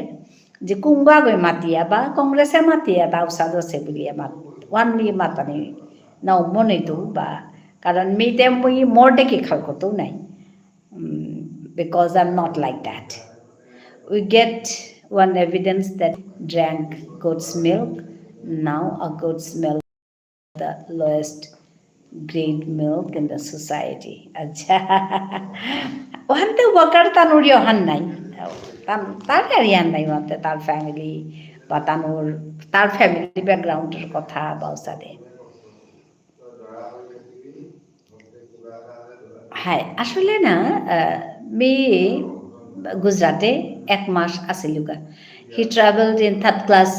যে কুঙ্গা গই মাতিয়া বা কংগ্রেসে মাতিয়া তা উসাদ আছে বুলিয়া মাত, ওহান মি মাতানি না মনে তো বা, কারণ মি তে মুই মোর দেখি খাল করতু নাই। উম, because I'm not like that. We get one evidence that drank goat's milk, now a goat's milk, the lowest grade milk in the society. আচ্ছা। ওহানতে ওয়াকার তানুর ইয়ে ওহান নাই। তান-, তার আর ইয়ে নাই ওহানতে, তার family বা তানুর, তার family background এর কথা বা উসাদে। হাই, আসলে না, আহ, মি গুজরাটে এক মাস আছিলুগা। He traveled in third class.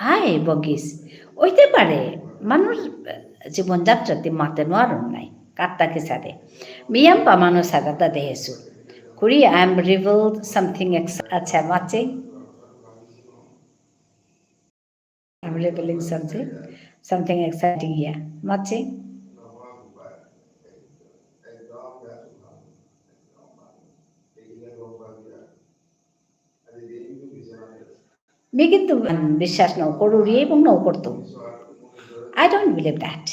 হাই, বগিস। হইতে পারে, মানুষ, আহ, জীবনযাত্রাতে মাতে নোয়ারুন নাই, কাত্তা কিসাদে। মিয়াম পা মানুষ আগাতা দেহেসু। কুড়ি, I am revealed something ex-, আচ্ছা, মাচে। I'm revealing something, something exciting here. মাচে। মি কিন্তু, উম, বিশ্বাস নাও করুরি এবং নাও করতু। I don't believe that.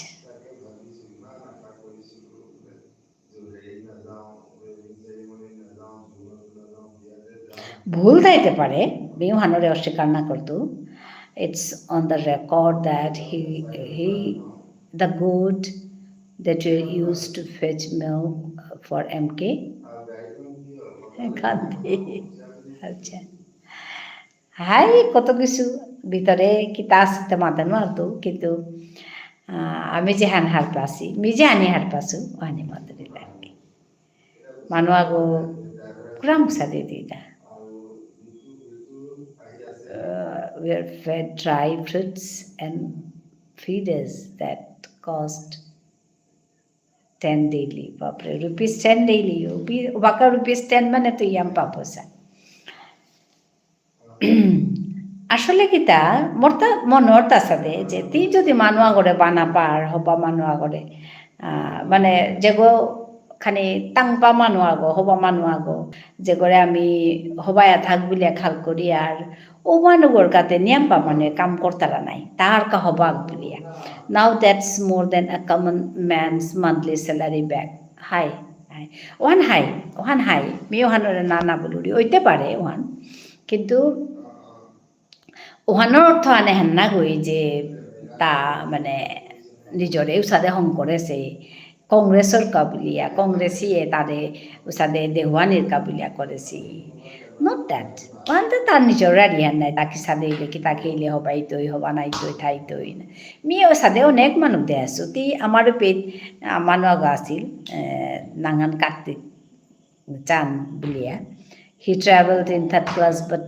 ভুল থাইতে পারে, মি ওহানরে অস্বীকার না করতু। It's on the record that he, he, the goat that were used to fetch milk for M K Gandhi. আচ্ছা। হাই, কত কিছু ভিতরে কিতা আছে তে মাতে নোয়ারতু, কিন্তু, আহ, আমি যেহান হারপাসি, মি যেহানি হারপাসু, ওহানি মাতুরি লাগে। মানু আগো কুরাং সাদে দিতা। Uh, were fed dry fruits and feeders that cost ten daily. বাপরে, rupees ten daily, রুপি-, ওবাকা rupees ten মানে তো ইয়াম পা পয়সা। আসলে কিতা, মোর তা মনে অরতাসাদে যে তি যদি মানু আগরে বানা পার, হবা মানু আগরে, আহ, মানে যেগো খানি তাংপা মানু আগো, হবা মানু আগো, যেগরে আমি হবায়া থাক বুলিয়া খাল করি আর, ও মানুগর কাতে নিয়াম পা মানে কাম করতারা নাই, তার কা হবাক বুলিয়া। Now that's more than a common man's monthly salary back. হাই, হাই। ওহান হাই, ওহান হাই। মি ওহানরে না না বুলুরি, হইতে পারে ওহান। কিন্তু ওহানর অর্থ আনে হান না গই যে তা মানে নিজরে উসাদে হং করেসে, কংগ্রেসর কা বুলিয়া, কংগ্রেসিয়ে তারে উসাদে দেহুয়ানির কা বুলিয়া করেসি। Not that. ওহানতে তার নিজর আরি হান নাই, তা কিসাদে ইলে, কিতা খেইলে হবা ইতই, হবা না ইতই, থাইতই না। মি ওসাদে অনেক মানু দেহেসু, তি আমার পেট, আহ, মানু আগো আসিল, আহ, নাঙহান কার্তিক চান বুলিয়া। He traveled in third class, but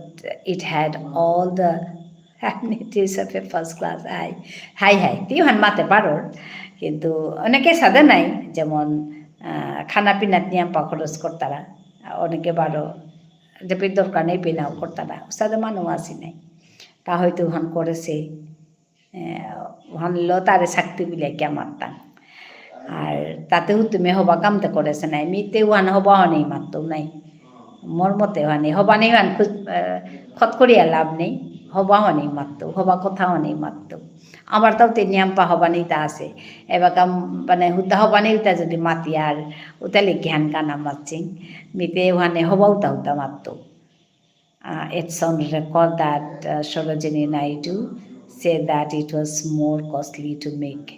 it had all the amenities of a first class. হাই, হাই, হাই। তি ওহান মাতে পারর। কিন্তু অনেকে সাদে নাই, যেমন, আহ, খানা পিনাত নিয়াম পা খরচ করতারা। অনেকে বারো, যে পে দরকার নেই, পিনাও করতারা। সাদে মানু আসি নাই। তা হয়তো ওহান করেসে। এ, ওহানলো তারে শক্তি বুলিয়া কিয়া মাততাং। আর তাতে হুতুমে হবা কামতে করেসে নাই, মিতে ওহান হবা হনেই মাততো নাই। মোর মতে ওহানে হবা নেই ওহান খুজ-, এ, খত করিয়া লাভ নেই, হবা হনেই মাততো, হবা কথা হনেই মাততো। আমার তাও তে নিয়াম্পা হবানিতা আছে। এবাকা মানে হুদ্দা হবানিতা যদি মাতিয়ার, উতালে কিহান কানা মাতচিং। মিতে ওহানে হবা উতা উতা মাততো। Uh, it's on record that, uh, Sarojini Naidu said that it was more costly to make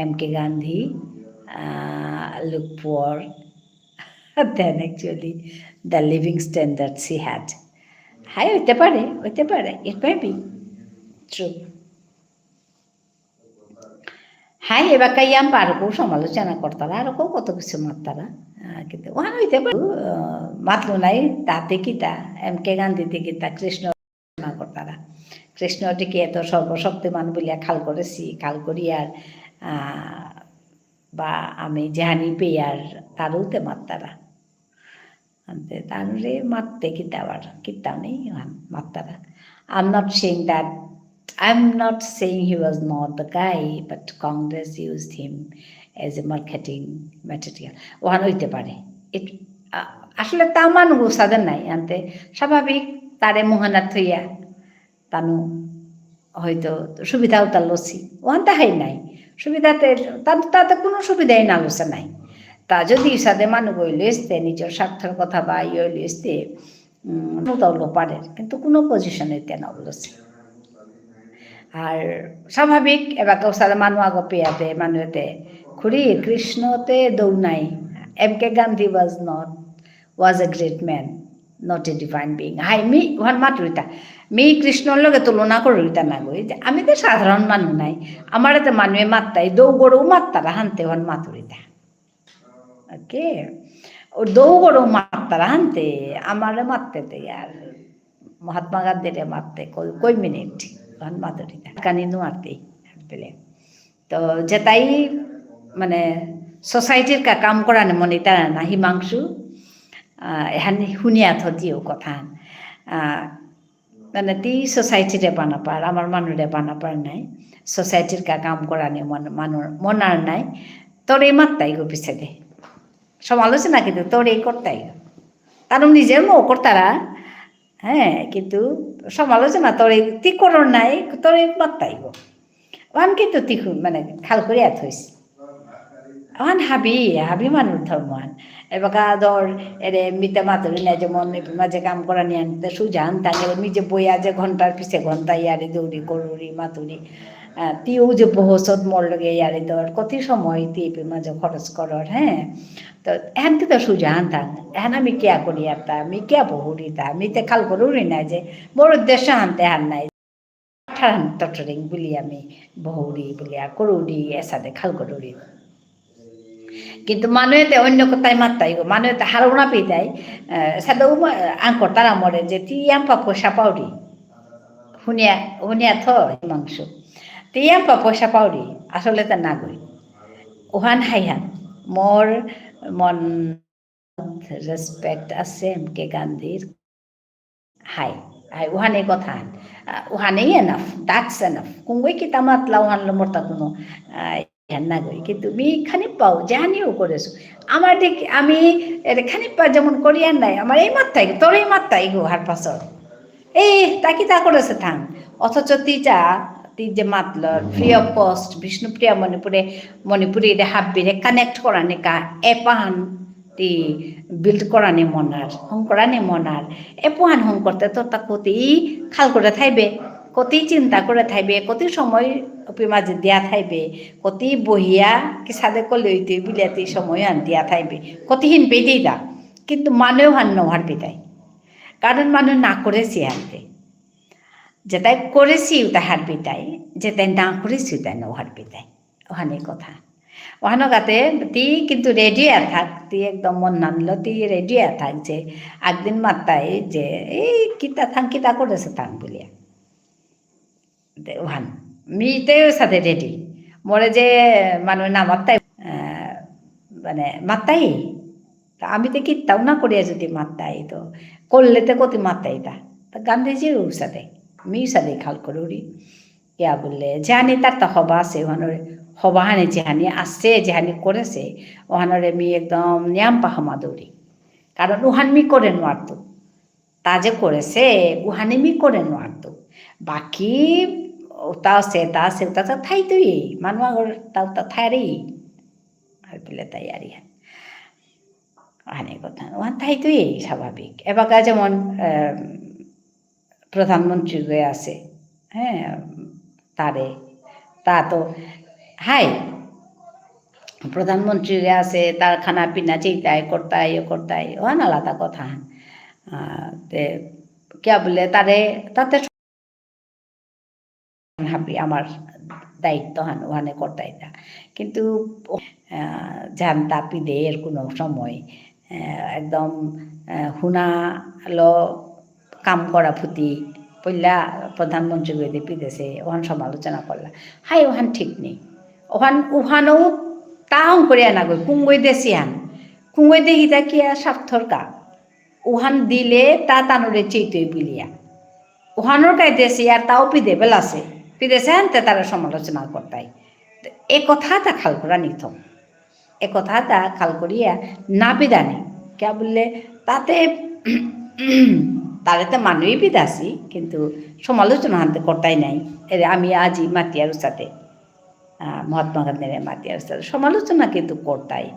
M K Gandhi, uh, look poor than actually the living standards he had. হাই, হইতে পারে, হইতে পারে। It may be true. হাই, এবাকা ইয়াম্পা আরকো সমালোচনা করতারা, আরকো কত কিছু মাততারা। আহ, কিন্তু ওহান হইতে পারে, আহ, মাতলো নাই, তাতে কিতা, এম কে গান্ধীতে কিতা, কৃষ্ণ না করতারা। কৃষ্ণটিকে এত সর্বশক্তিমান বলিয়া খাল করেসি, খাল করিয়ার, আহ, বা আমি জানি পেয়ার, তারও তে মাততারা। আনতে তানুরে মাততে কিতা আবার, কিতা নেই, ওহান মাততারা। I'm not saying that, I'm not saying he was not the guy, but Congress used him as a marketing material. ওহান হইতে পারে। It, আ-, আসলে তা মানু উসাদে নাই, আনতে স্বাভাবিক তারে মোহনা থইয়া, তানু হয়তো সুবিধা উতা লসি। ওহান তা হাই নাই। সুবিধাতে, তার, তাতে কোনো সুবিধাই না লসে নাই। তা যদি ইসাদে মানু গই লইসতে, নিজের স্বার্থর কথা বা ইয়ে লইসতে, উম, উতাও লো পারে। কিন্তু কোনো position এতে না লসে। আর স্বাভাবিক, এবাকা উসাদে মানু আগো পেয়াতে, মানু এতে, খুড়ি, কৃষ্ণতে দৌ নাই। M K Gandhi was not, was a great man, not a divine being. হাই, মি ওহান মাতুরিতা। মি কৃষ্ণর লগে তুলনা করুরিতা না গই। যে আমি তো সাধারণ মানু নাই। আমারে তো মানুয়ে মাত্তাই, দৌ গরু মাত্তারা হানতে ওহান মাতুরিতা। Okay? ও দৌ গরু মাত্তারা হানতে, আমারে মাততে তে আর মহাত্মা গান্ধীরে মাততে কই, কই মিনিট, ওহান মাতুরিতা। কানি নুয়ারতে, পেলে। তো যেতাই মানে society-র কা কাম করানি মনিতারা না হিমাংশু, আহ, এহান হুনিয়া থতিও কথা। আহ, মানে তি society-রে বানাপার, আমার মানুরে বানাপার নাই। Society-র কা কাম করানি মন-, মানু-, মনার নাই। তোরে মাত্তাই গো পিছেদে। সমালোচনা কিন্তু তোরে করতাই গো। তার নিজের মো করতারা, হ্যাঁ, কিন্তু সমালোচনা তোরে তি করর নাই, তোরে মাত্তাই গো। ওহান কিন্তু তিখু, মানে, খাল করিয়া থইস। ওহান হাবি, হাবি মানুর ধর্ম হান। এবাকা ধর, এরে মিতে মাতুরি নাই যেমন, এপি মাঝে কাম করানি আনতে সুজান, তাহলে নিজে বইয়া যে ঘন্টার পিছে ঘন্টা ইয়ারি দৌড়ি করুরি মাতুরি। আহ, তিও যে বহসত মোর লগে ইয়ারি ধর, কতি সময় তি এপি মাঝে খরচ করর, হ্যাঁ? তো এহান কিন্তু সুজান থাং, এহান আমি কিয়া করিয়ার তা, আমি কিয়া বহুরি তা, আমি তে খাল করুরি না যে, মোর উদ্দেশ্য হানতে হান নাই। ঠারহান টটরিং বুলি আমি বহুরি বুলিয়া করুরি এসাদে খাল করুরি। কিন্তু মানুয়ে তে অন্য কথাই মাত্তাই গো, মানুয়ে তে হারৌনা পিতাই, আহ, সাদে উমা-, আঙকরতারা মোরে যে তি ইয়াম্পা পয়সা পাউরি। হুনিয়া, হুনিয়া থ মাংস। তি ইয়াম্পা পয়সা পাউরি, আসলে তা না গই। ওহান হাইহান, মোর মন respect আছে এম কে গান্ধীর। হাই, হাই, ওহানে কথা। আহ, ওহানেই enough, that's enough। কুঙ্গই কিতা মাতলা ওহানলো মোরতা কোনো, আহ, ইহান না গই। কিন্তু মি খানি পাও, জানিও করেছো। আমার দেখ, আমি এর খানি পা যেমন করিয়ার নাই, আমার এই মাত্তাই, তোর এই মাত্তাই গো, হার পাছর। এই, তা কিতা করেছে থাং? অথচ তি যা, তি যে মাতলর, free of cost, বিষ্ণুপ্রিয়া মণিপুরে, মণিপুরীরে হাব্বিরে connect করানিকা, এপাহান তি build করানি মনার, হং করানি মনার, এপাহান হং করতে তো তা কতি খাল করে থাইবে, কতি চিন্তা করে থাইবে, কতি সময় অপি মাঝে দিয়া থাইবে, কতি বহিয়া কিসাদে কলে হইতে বিলিয়াতি সময় আন দিয়া থাইবে, কতি হিন পেয়ে দিদা। কিন্তু মানু হান নোহার পিতাই। কারণ মানু না করেসি হানতে। যেতাই করেসি উতা হারপিতাই, যেতাই না করেসি উতা না হারপিতাই। ওহানে কথা। ওহানো গাতে তি কিন্তু ready আ থাক, তি একদম মন নানলো, তি ready আ থাক যে একদিন মাত্তাই যে, "এই কিতা থাং, কিতা করেসে থাং?" বুলিয়া। দে, ওহান। মি তেও সাথে ready। মোরে যে মানু না মাত্তাই, আহ, মানে, মাত্তাই। তা আমি তে কিত্তাও না করিয়া যদি মাত্তাই তো, করলে তে কতি মাত্তাই তা। তা গান্ধীজিও সাথে, মি সাথে খাল করুরি। ইয়া বুললে, যেহানি তার তা হবা আছে, ওহানরে, হবা হানি যেহানি আছে, যেহানি করেছে, ওহানরে মি একদম নিয়াম পাহামা দৌড়ি। কারণ ওহান মি করে নোয়ারতো। তা যে করেছে, উহানে মি করে নোয়ারতো। বাকি উতা আছে, তা আছে, উতা তো থাইতই, মানু আগর তা উতা থাইরেই। আর বুলে তাই আর ইয়া। আনে কথা, ওহান থাইতই স্বাভাবিক। এবাকা যেমন, আহ, প্রধানমন্ত্রী যে আছে, হ্যাঁ, তারে, তা তো, হাই, প্রধানমন্ত্রী যে আছে, তার খানা পিনা চেইতাই, করতাই, ইয়ে করতাই, ওহান আলাদা কথা। আহ, তে, কিয়া বুলে, তারে, তাতে হাবি আমার দায়িত্ব হান ওহানে করতাইতা। কিন্তু, আহ, জানতা পিদের কোনো সময়, আহ, একদম, আহ, হুনা লো কাম করা ফুতি, পইলা প্রধানমন্ত্রী গইতে পিদেসে, ওহান সমালোচনা করলা। হাই, ওহান ঠিক নেই। ওহান, ওহানও তাও করে আনা গই, কুঙ্গই দেশি হান। কুঙ্গই দেহিতা কিয়া স্বার্থর কা। উহান দিলে তা তানুরে চেইতই বুলিয়া। উহানর কাই দেশে আর তাও পিদে বেলাসে। পিদেসে আনতে তারা সমালোচনা করতাই। এ কথাটা খাল করা নিত। এ কথাটা খাল করিয়া না পিদানি। কিয়া বুললে তাতে তারে তো মানুই পিদাসি, কিন্তু সমালোচনা আনতে করতাই নাই। এরে আমি আজি মাতিয়ার উসাতে। আহ, মহাত্মা গান্ধীর মাতিয়ার উসাদে সমালোচনা কিন্তু করতাই।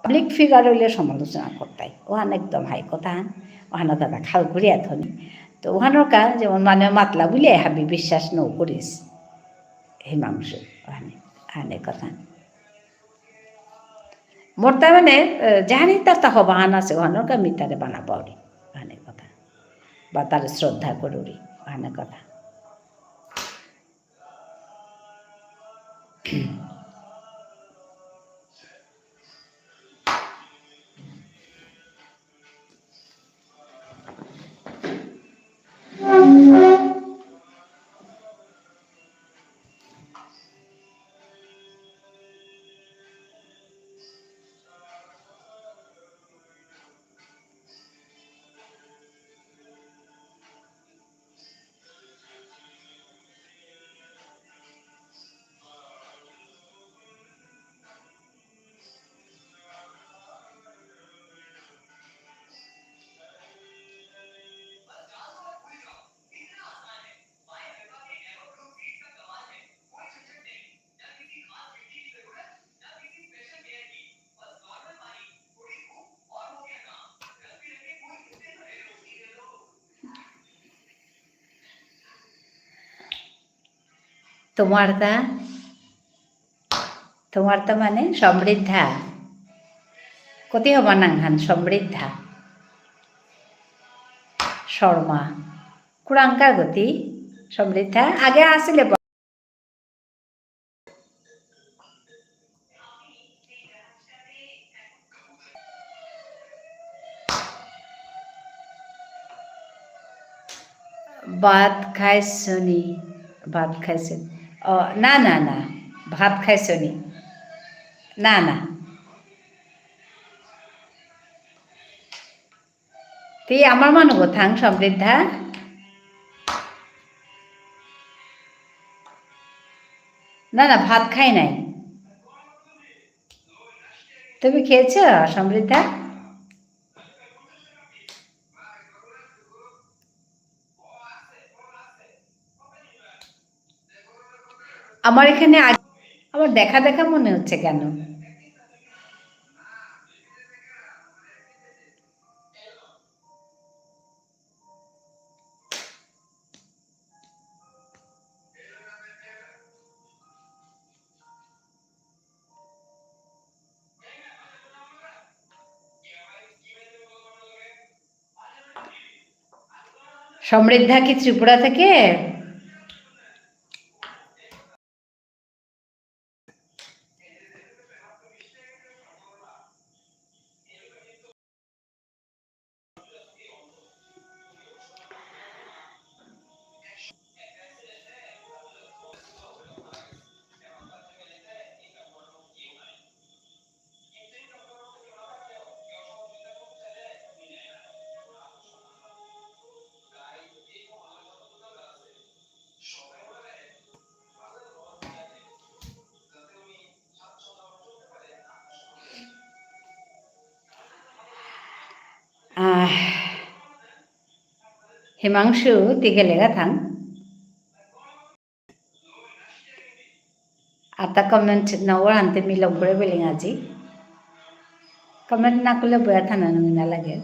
Public figure হইলে সমালোচনা করতাই। ওহান একদম হাই কথা হান। ওহানো দাদা খাল করিয়া থনি। তো ওহানোর কা যেমন মানে মাতলা বুলিয়া হাবি বিশ্বাস ন করিস। হিমাংশু, ওহানে, ওহানে কথা। মোর তার মানে, আহ, জানি তার তা হবাহান আছে, ওহানোর কা মিতারে বানা পাউরি। ওহানে কথা। বা তার শ্রদ্ধা করুরি। ওহানে কথা। তোমারতা, তোমারতা মানে সমৃদ্ধা। কতি হবা নাঙহান সমৃদ্ধা শর্মা। কুরাংকার গতি সমৃদ্ধা। আগে আসিলে ভাত খাইছনি? ভাত খাইছনি? অ, না, না, না। ভাত খাইছনি? না, না। তি আমার মানু গো থাং সমৃদ্ধা? না, না, ভাত খাই নাই। তুমি খেয়েছো সমৃদ্ধা? আমার এখানে আগ-, আমার দেখা দেখা মনে হচ্ছে কেন? সমৃদ্ধা কি ত্রিপুরা থেকে? আহ, হিমাংশু, তি গেলেগা থাং। আতা comment না অর হানতে মি লম করে বেলিং আজি। Comment না করলে বয়া থানা নুই না লাগে।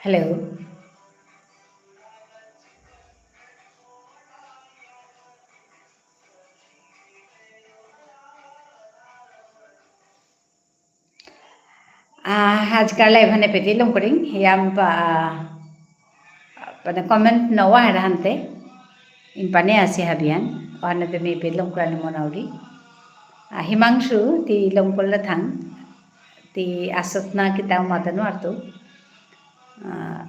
Hello. আহ, আজকাল live হানে পেতে লম করিং, ইয়াম পা, মানে comment নওয়া হেরা হানতে, ইম্পানে আসি হাবিয়ান, ওহানে তে মি পেতে লম করানি মনাউরি। আহ, হিমাংশু, তি লম করলে থাং, তি আসত না কিতাও মাতানো আর তো। আহ,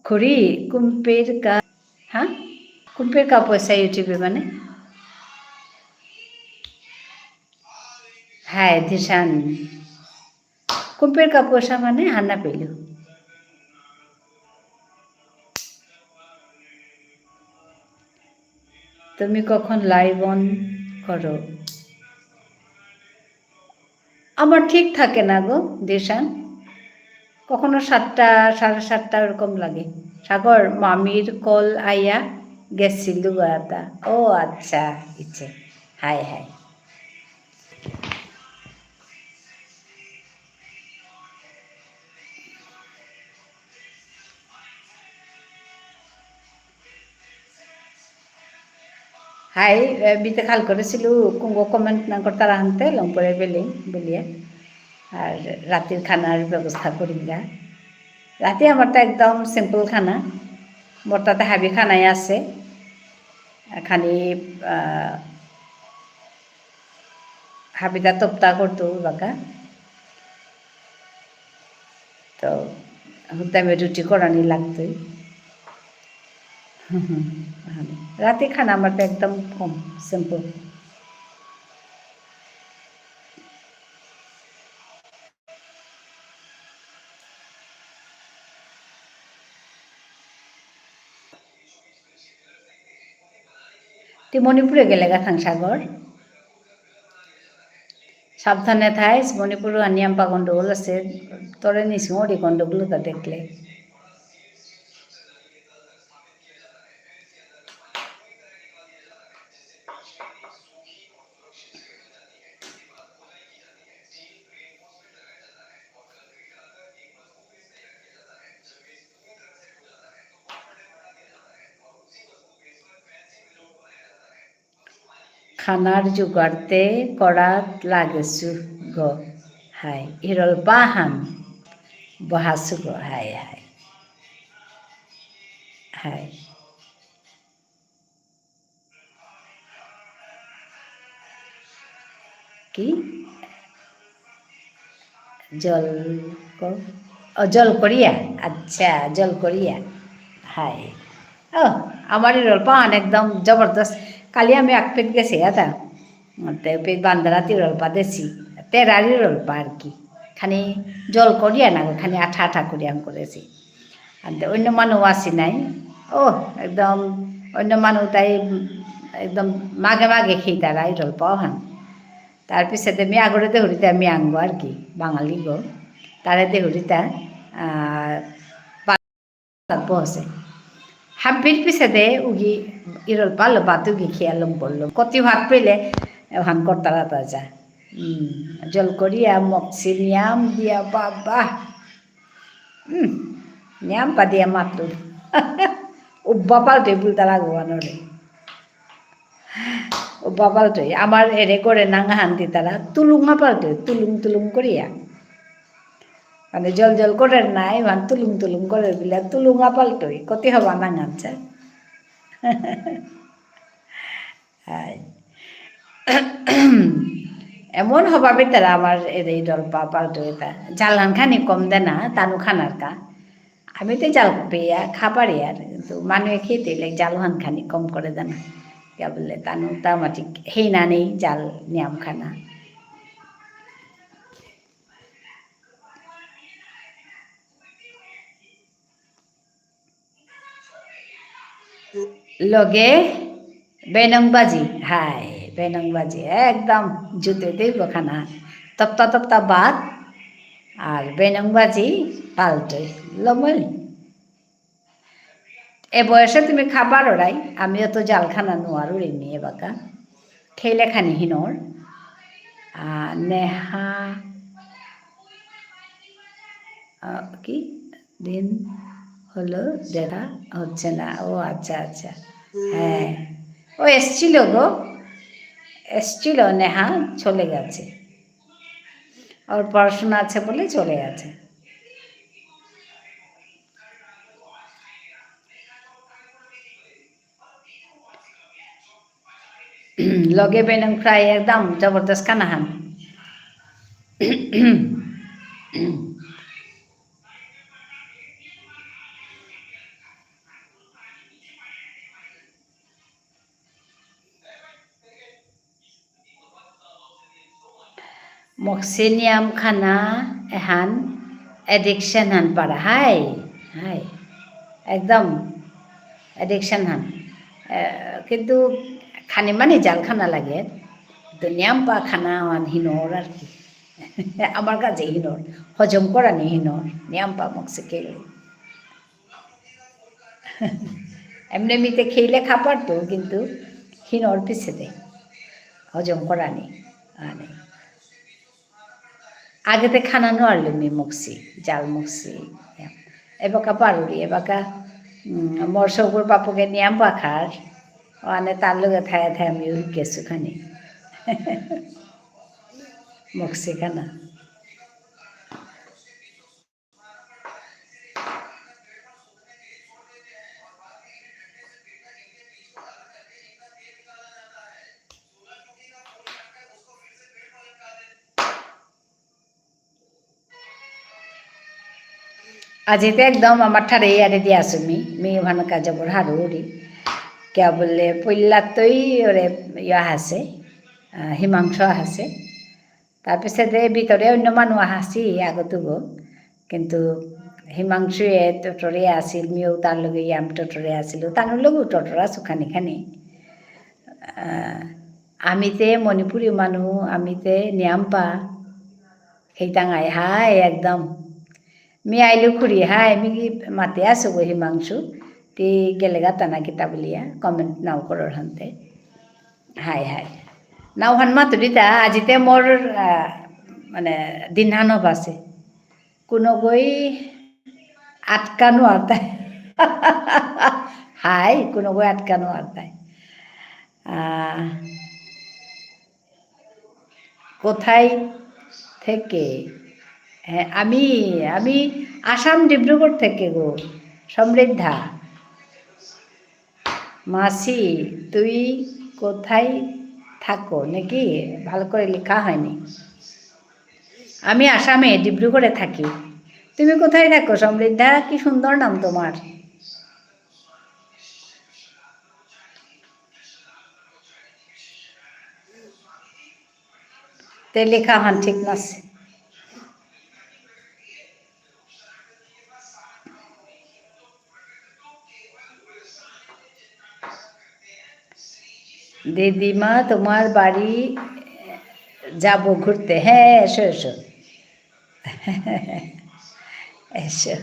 খুড়ি, কুম্পের কা, হ্যাঁ? কুম্পের কা পয়সা YouTube-এ মানে? হাই, দিশান। কুম্পের কা পয়সা মানে হানা পেলু। তুমি কখন live on করো? আমার ঠিক থাকে না গো, দিশান। কখনো সাতটা, সাড়ে সাতটা এরকম লাগে। সাগর, মামির call আইয়া গেছিল গো আতা। ও আচ্ছা, ইচ্ছে। হাই, হাই। হাই, এ, বিতে খাল করেছিল, কুঙ্গ comment না করতারা হানতে, লম করে বেলিং, বুলিয়া। আর রাতির খানার ব্যবস্থা করিঙ্গা। রাতে আমার তো একদম simple খানা। মোর তাতে হাবি খানাই আছে। খানি, আহ, হাবিতা তপ্তা করতো বাকা। তো, হুদ্দা আমি রুটি করানি লাগতই। রাতে খানা আমার তো একদম কম, simple। তি মণিপুরে গেলেগা থাং সাগর? সাবধানে থাইস, মণিপুর আনিয়াম পা গন্ডগোল আছে, তোরে নিসিং ওরি গন্ডগোল তা দেখলে। খানার জোগাড়তে করাত লাগেসু গো। হাই, ইরলপাহান বহাসু গো। হাই, হাই। হাই। কি? জল ক-, ও, জল করিয়া? আচ্ছা, জল করিয়া। হাই। ও, আমার ইরলপাহান একদম জবরদস্ত। কালি আমি এক পেট গেছি, আতা। তে পেট বান্দারাত ইরলপা দেছি। তেরার ইরলপা আর কি। খানি জল করিয়া না, খানি আঠা আঠা করিয়া আমি করেছি। আর দে-, অন্য মানু আসি নাই। ও, একদম অন্য মানু তাই একদম মাগে মাগে খেইতারা ইরলপাহান। তার পিছে দে মি আগরে দেহুরিতা মি আঙ্গ আর কি, বাঙালি গো। তারে দেহুরিতা, আহ, বসে। হাবির পিছেদে উগি ইরল পালো বাত উগি খেয়ালম করলো। কতি ভাত পেলে ওহান করতারা তাজা। হুম, জল করিয়া মকসি নিয়াম দিয়া বাবা। হুম, নিয়াম পা দিয়া মাতলু। উব্বা পাল্টে বুলতারা গোয়ানরে। উব্বা পাল্টে। আমার এরে করে নাঙহান দিতারা তুলুঙা পাল্টে, তুলুং তুলুং করিয়া। মানে জল জল করে নাই, মানে তুলুং তুলুং করে দিলে তুলুঙা পাল্টই। কতি হবা নাঙাচ্ছে। হাই। এমন হবা ভিতরে আমার এরে ইরল পা পাল্টই এতা। জালহান খানি কম দেনা, তানু খানার কা। আমি তো জাল পেয়া খাবার ইয়ার, কিন্তু মানুয়ে খেতে লে জালহান খানি কম করে দেনা। কিয়া বুললে, তানু তা মাটি হেই না নেই জাল নিয়াম খানা। লগে বেনং ভাজি, হাই, বেনং ভাজি, একদম জুতে দেব খানা। তপ্তা তপ্তা ভাত, আর বেনং ভাজি, পাল্টই, লমল। এ বয়সে তুমি খাবার ওরাই, আমিও তো জাল খানা নোয়ারু রে নিয়ে বাকা। খেলে খানি হিনোর। আ, নেহা, আ, কি? দিন হলো দেখা হচ্ছে না। ও আচ্ছা, আচ্ছা। হ্যাঁ। ও এসছিল গো। এসছিল, নেহা চলে গেছে। ওর পড়াশোনা আছে বলে চলে গেছে। লগে বেনং fry একদম জবরদস্ত খানাহান। মকসি নিয়াম খানা এহান addiction হান পারা। হাই, হাই। একদম addiction হান। এ, কিন্তু খানি মানে জাল খানা লাগে। তো নিয়াম পা খানা হান হিনোর আর কি। আমার কাছে হিনোর। হজম করানি হিনোর। নিয়াম পা মকসি খেলে। এমনি মিতে খেলে খাবার তো, কিন্তু হিনোর পিছেতে হজম করানি, আনে। আগেতে খানা নোয়ারলে মি মকসি, জাল মকসি। এবাকা পারুরি, এবাকা, উম, মোর সৌগর বাপুকে নিয়াম পাখার, ও আনে তার লগে থায়া থায়া আমি উইক গেছু খানি। মকসি খানা। আজিতে একদম আমার ঠারে ইয়ারে দিয়া আসু মি, মি ওখানে কাজে বড় হারুরি। কিয়া বুললে, পইলাতই ওরে ইয়া আছে, আহ, হিমাংশু আছে। তার পিছেদে ভিতরে অন্য মানু আহাসি আগতুগো। কিন্তু হিমাংশুয়ে টোটোরে আসিল, মিও তার লগে ইয়াম টোটোরে আসিল, তানুর লগেও টোটোরা সুখানি খানি। আহ, আমিতে মণিপুরী মানু, আমিতে নিয়াম্পা, হেইতাঙাই হাই একদম। মি আইলু খুরি হাই, মি কি মাতে আসু গো হিমাংশু, তি গেলেগা তানা কিতা বুলিয়া, comment নাও করর হানতে। High high. নাও হান মাতুরিতা, আজিতে মোর, আহ, মানে, দিনহান হবাসে। কোনো গই আটকানো আরতাই। হাই, কোনো গই আটকানো আরতাই। আহ, কোথায় থেকে? হ্যাঁ, আমি, আমি আসাম ডিব্রুগড় থেকে গো, সমৃদ্ধা। মাসি, তুই কোথায় থাকো? নাকি ভালো করে লেখা হয়নি। আমি আসামে, ডিব্রুগড়ে থাকি। তুমি কোথায় থাকো, সমৃদ্ধা? কি সুন্দর নাম তোমার। তে লেখা হান ঠিক নাসে। দিদিমা, তোমার বাড়ি যাব ঘুরতে। হ্যাঁ, এসো, এসো। এসো।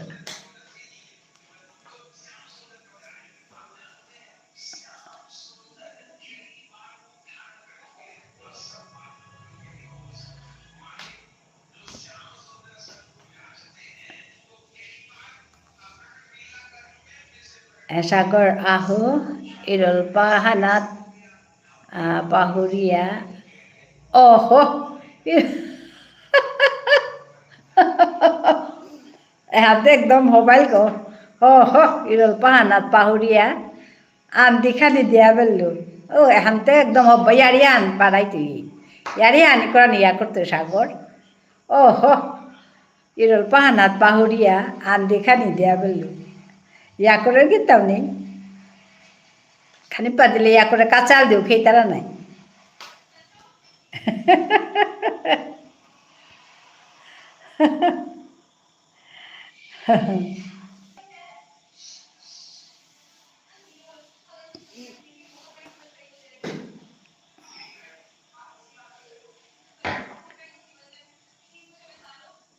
এ সাগর আহো, ইরল পাহানাত, আ, পাহুরিয়া। ওহো। এহাতে একদম মোবাইল কো। ওহো, ইরল পাহানাত পাহুরিয়া। আন্দি খানি দিয়া বেললু। ও, এহানতে একদম হব্বা ইয়ারিয়ান পারাই তুই। ইয়ারিয়ান করানি ইয়া করতে সাগর। ওহো। ইরল পাহানাত পাহুরিয়া আন্দি খানি দিয়া বেললু। ইয়া করে গিতাও নেই। খানি পাদিলে ইয়া করে কাচাল দিও খেয়ে তারা নাই।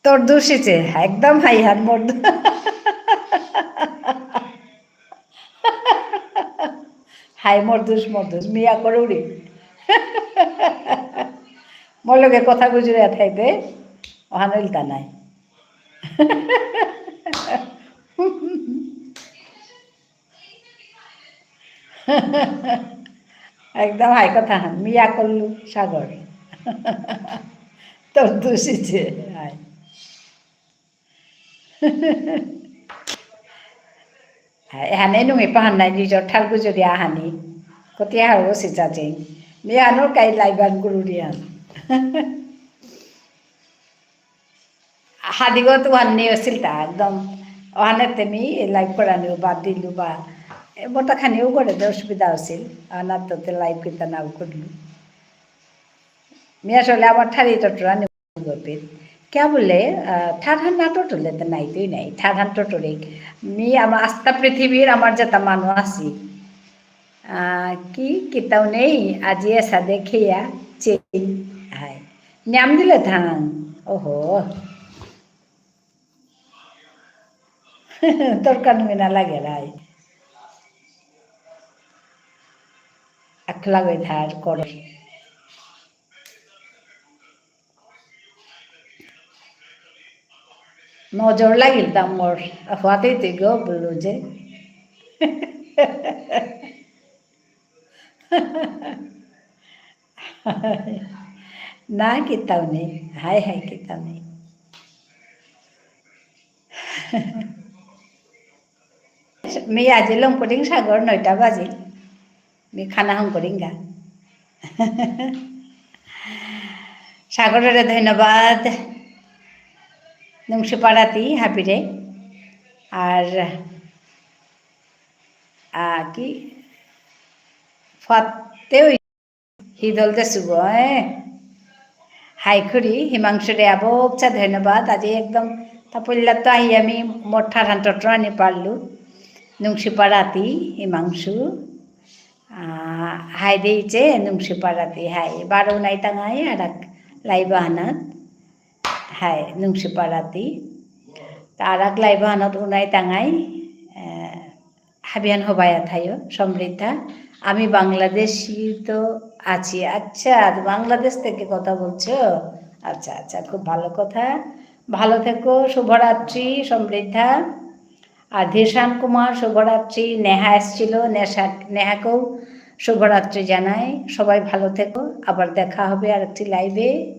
তোর দোষ হইছে, একদম হাই হাত মোর দো-, হাই মোর দোষ, মোর দোষ, মিয়া করুরি। মোর লগে কথা গুজরে থাইতে, অহান ইলতা নাই। একদম হাই কথা হান, মিয়া করলু সাগর। তোর দোষ হইছে, হাই। হাই, এহানে নুঙে পাহান নাই, নিজর ঠার গুজরি আহানি। কতিয়া হারো সে চাচে। মিয়া আনোর কাই লাইবান গুরুরিয়ান। হাদিগত ওহান নিয়ে আসিল তা একদম। ওহানে তে মি live করানিও বাদ দিলু বা এ, মোটা খানিও করে দে অসুবিধা আসিল। আনার তো তে live কিতা নাও করলু। মি আসলে আমার ঠারি টটরা নিয়ে গপিত। কিয়া বুলে, আহ, ঠারহান না টটরলে তো নাই তুই নাই। ঠারহান টটরে। মি আমার আস্তা পৃথিবীর আমার যেতা মানু আসি। আহ, কি কিতাও নেই, আজি এসা দেখিয়া চেই। হাই। নিয়াম দিলে থাং। ওহো। তোর কান মিনা লাগে রাই। একলা গই ধার কর। নজর লাগিল তা মোর। হুয়াতেই তুই গো বললু যে। না, কিতাও নেই। হাই, হাই, কিতাও নেই। মি আজি লম করিং সাগর নয়টা বাজিল। মি খানা হং করিং গা। সাগররে ধন্যবাদ। নুংসিপারাতি হাবিরে। আর, আ, কি? ফাতেও হিদল দেসুগ, এ? হাই খুড়ি, হিমাংশুরে আবকচা ধন্যবাদ। আজি একদম তাপল্লাত আহি আমি মোর ঠারহান টটরানি পারলু। নুংসিপারাতি, হিমাংশু। আ, হাই দেইছে, নুংসিপারাতি, হাই। বারো নাই তাঙাই, আরাক live আহানাত। হাই, নুংসিপারাতি। তা আরাক live আহানাত উনাই তাঙাই, এ, হাবিয়ান হবায়া থাইও, সমৃদ্ধা। আমি বাংলাদেশি তো আছি। আচ্ছা, তো বাংলাদেশ থেকে কথা বলছো? আচ্ছা, আচ্ছা, খুব ভালো কথা। ভালো থেকো, শুভরাত্রি, সমৃদ্ধা। আর ধীরশান কুমার, শুভরাত্রি। নেহা এসছিল, নেশা-, নেহাকেও শুভরাত্রি জানাই। সবাই ভালো থেকো, আবার দেখা হবে আর একটি live-এ।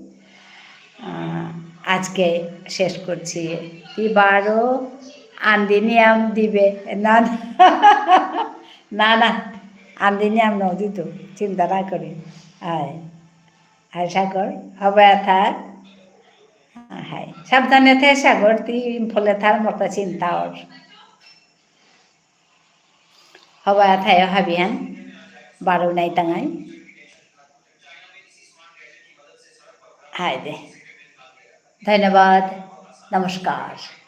আহ, আজকে শেষ করছি। তি বারো আন্দি নিয়াম দিবে। না, না। না, না। আন্দি নিয়াম ন দিত। চিন্তা না করি। আয়। আয় সাগর, হবে থাক। হাই। সাবধানে থে সাগর, তি ইম্ফলে থার মতো চিন্তা অর। হবা থাইও হাবিহান, বারো নাই তাঙাই। হাই দে। ধন্যবাদ। নমস্কার।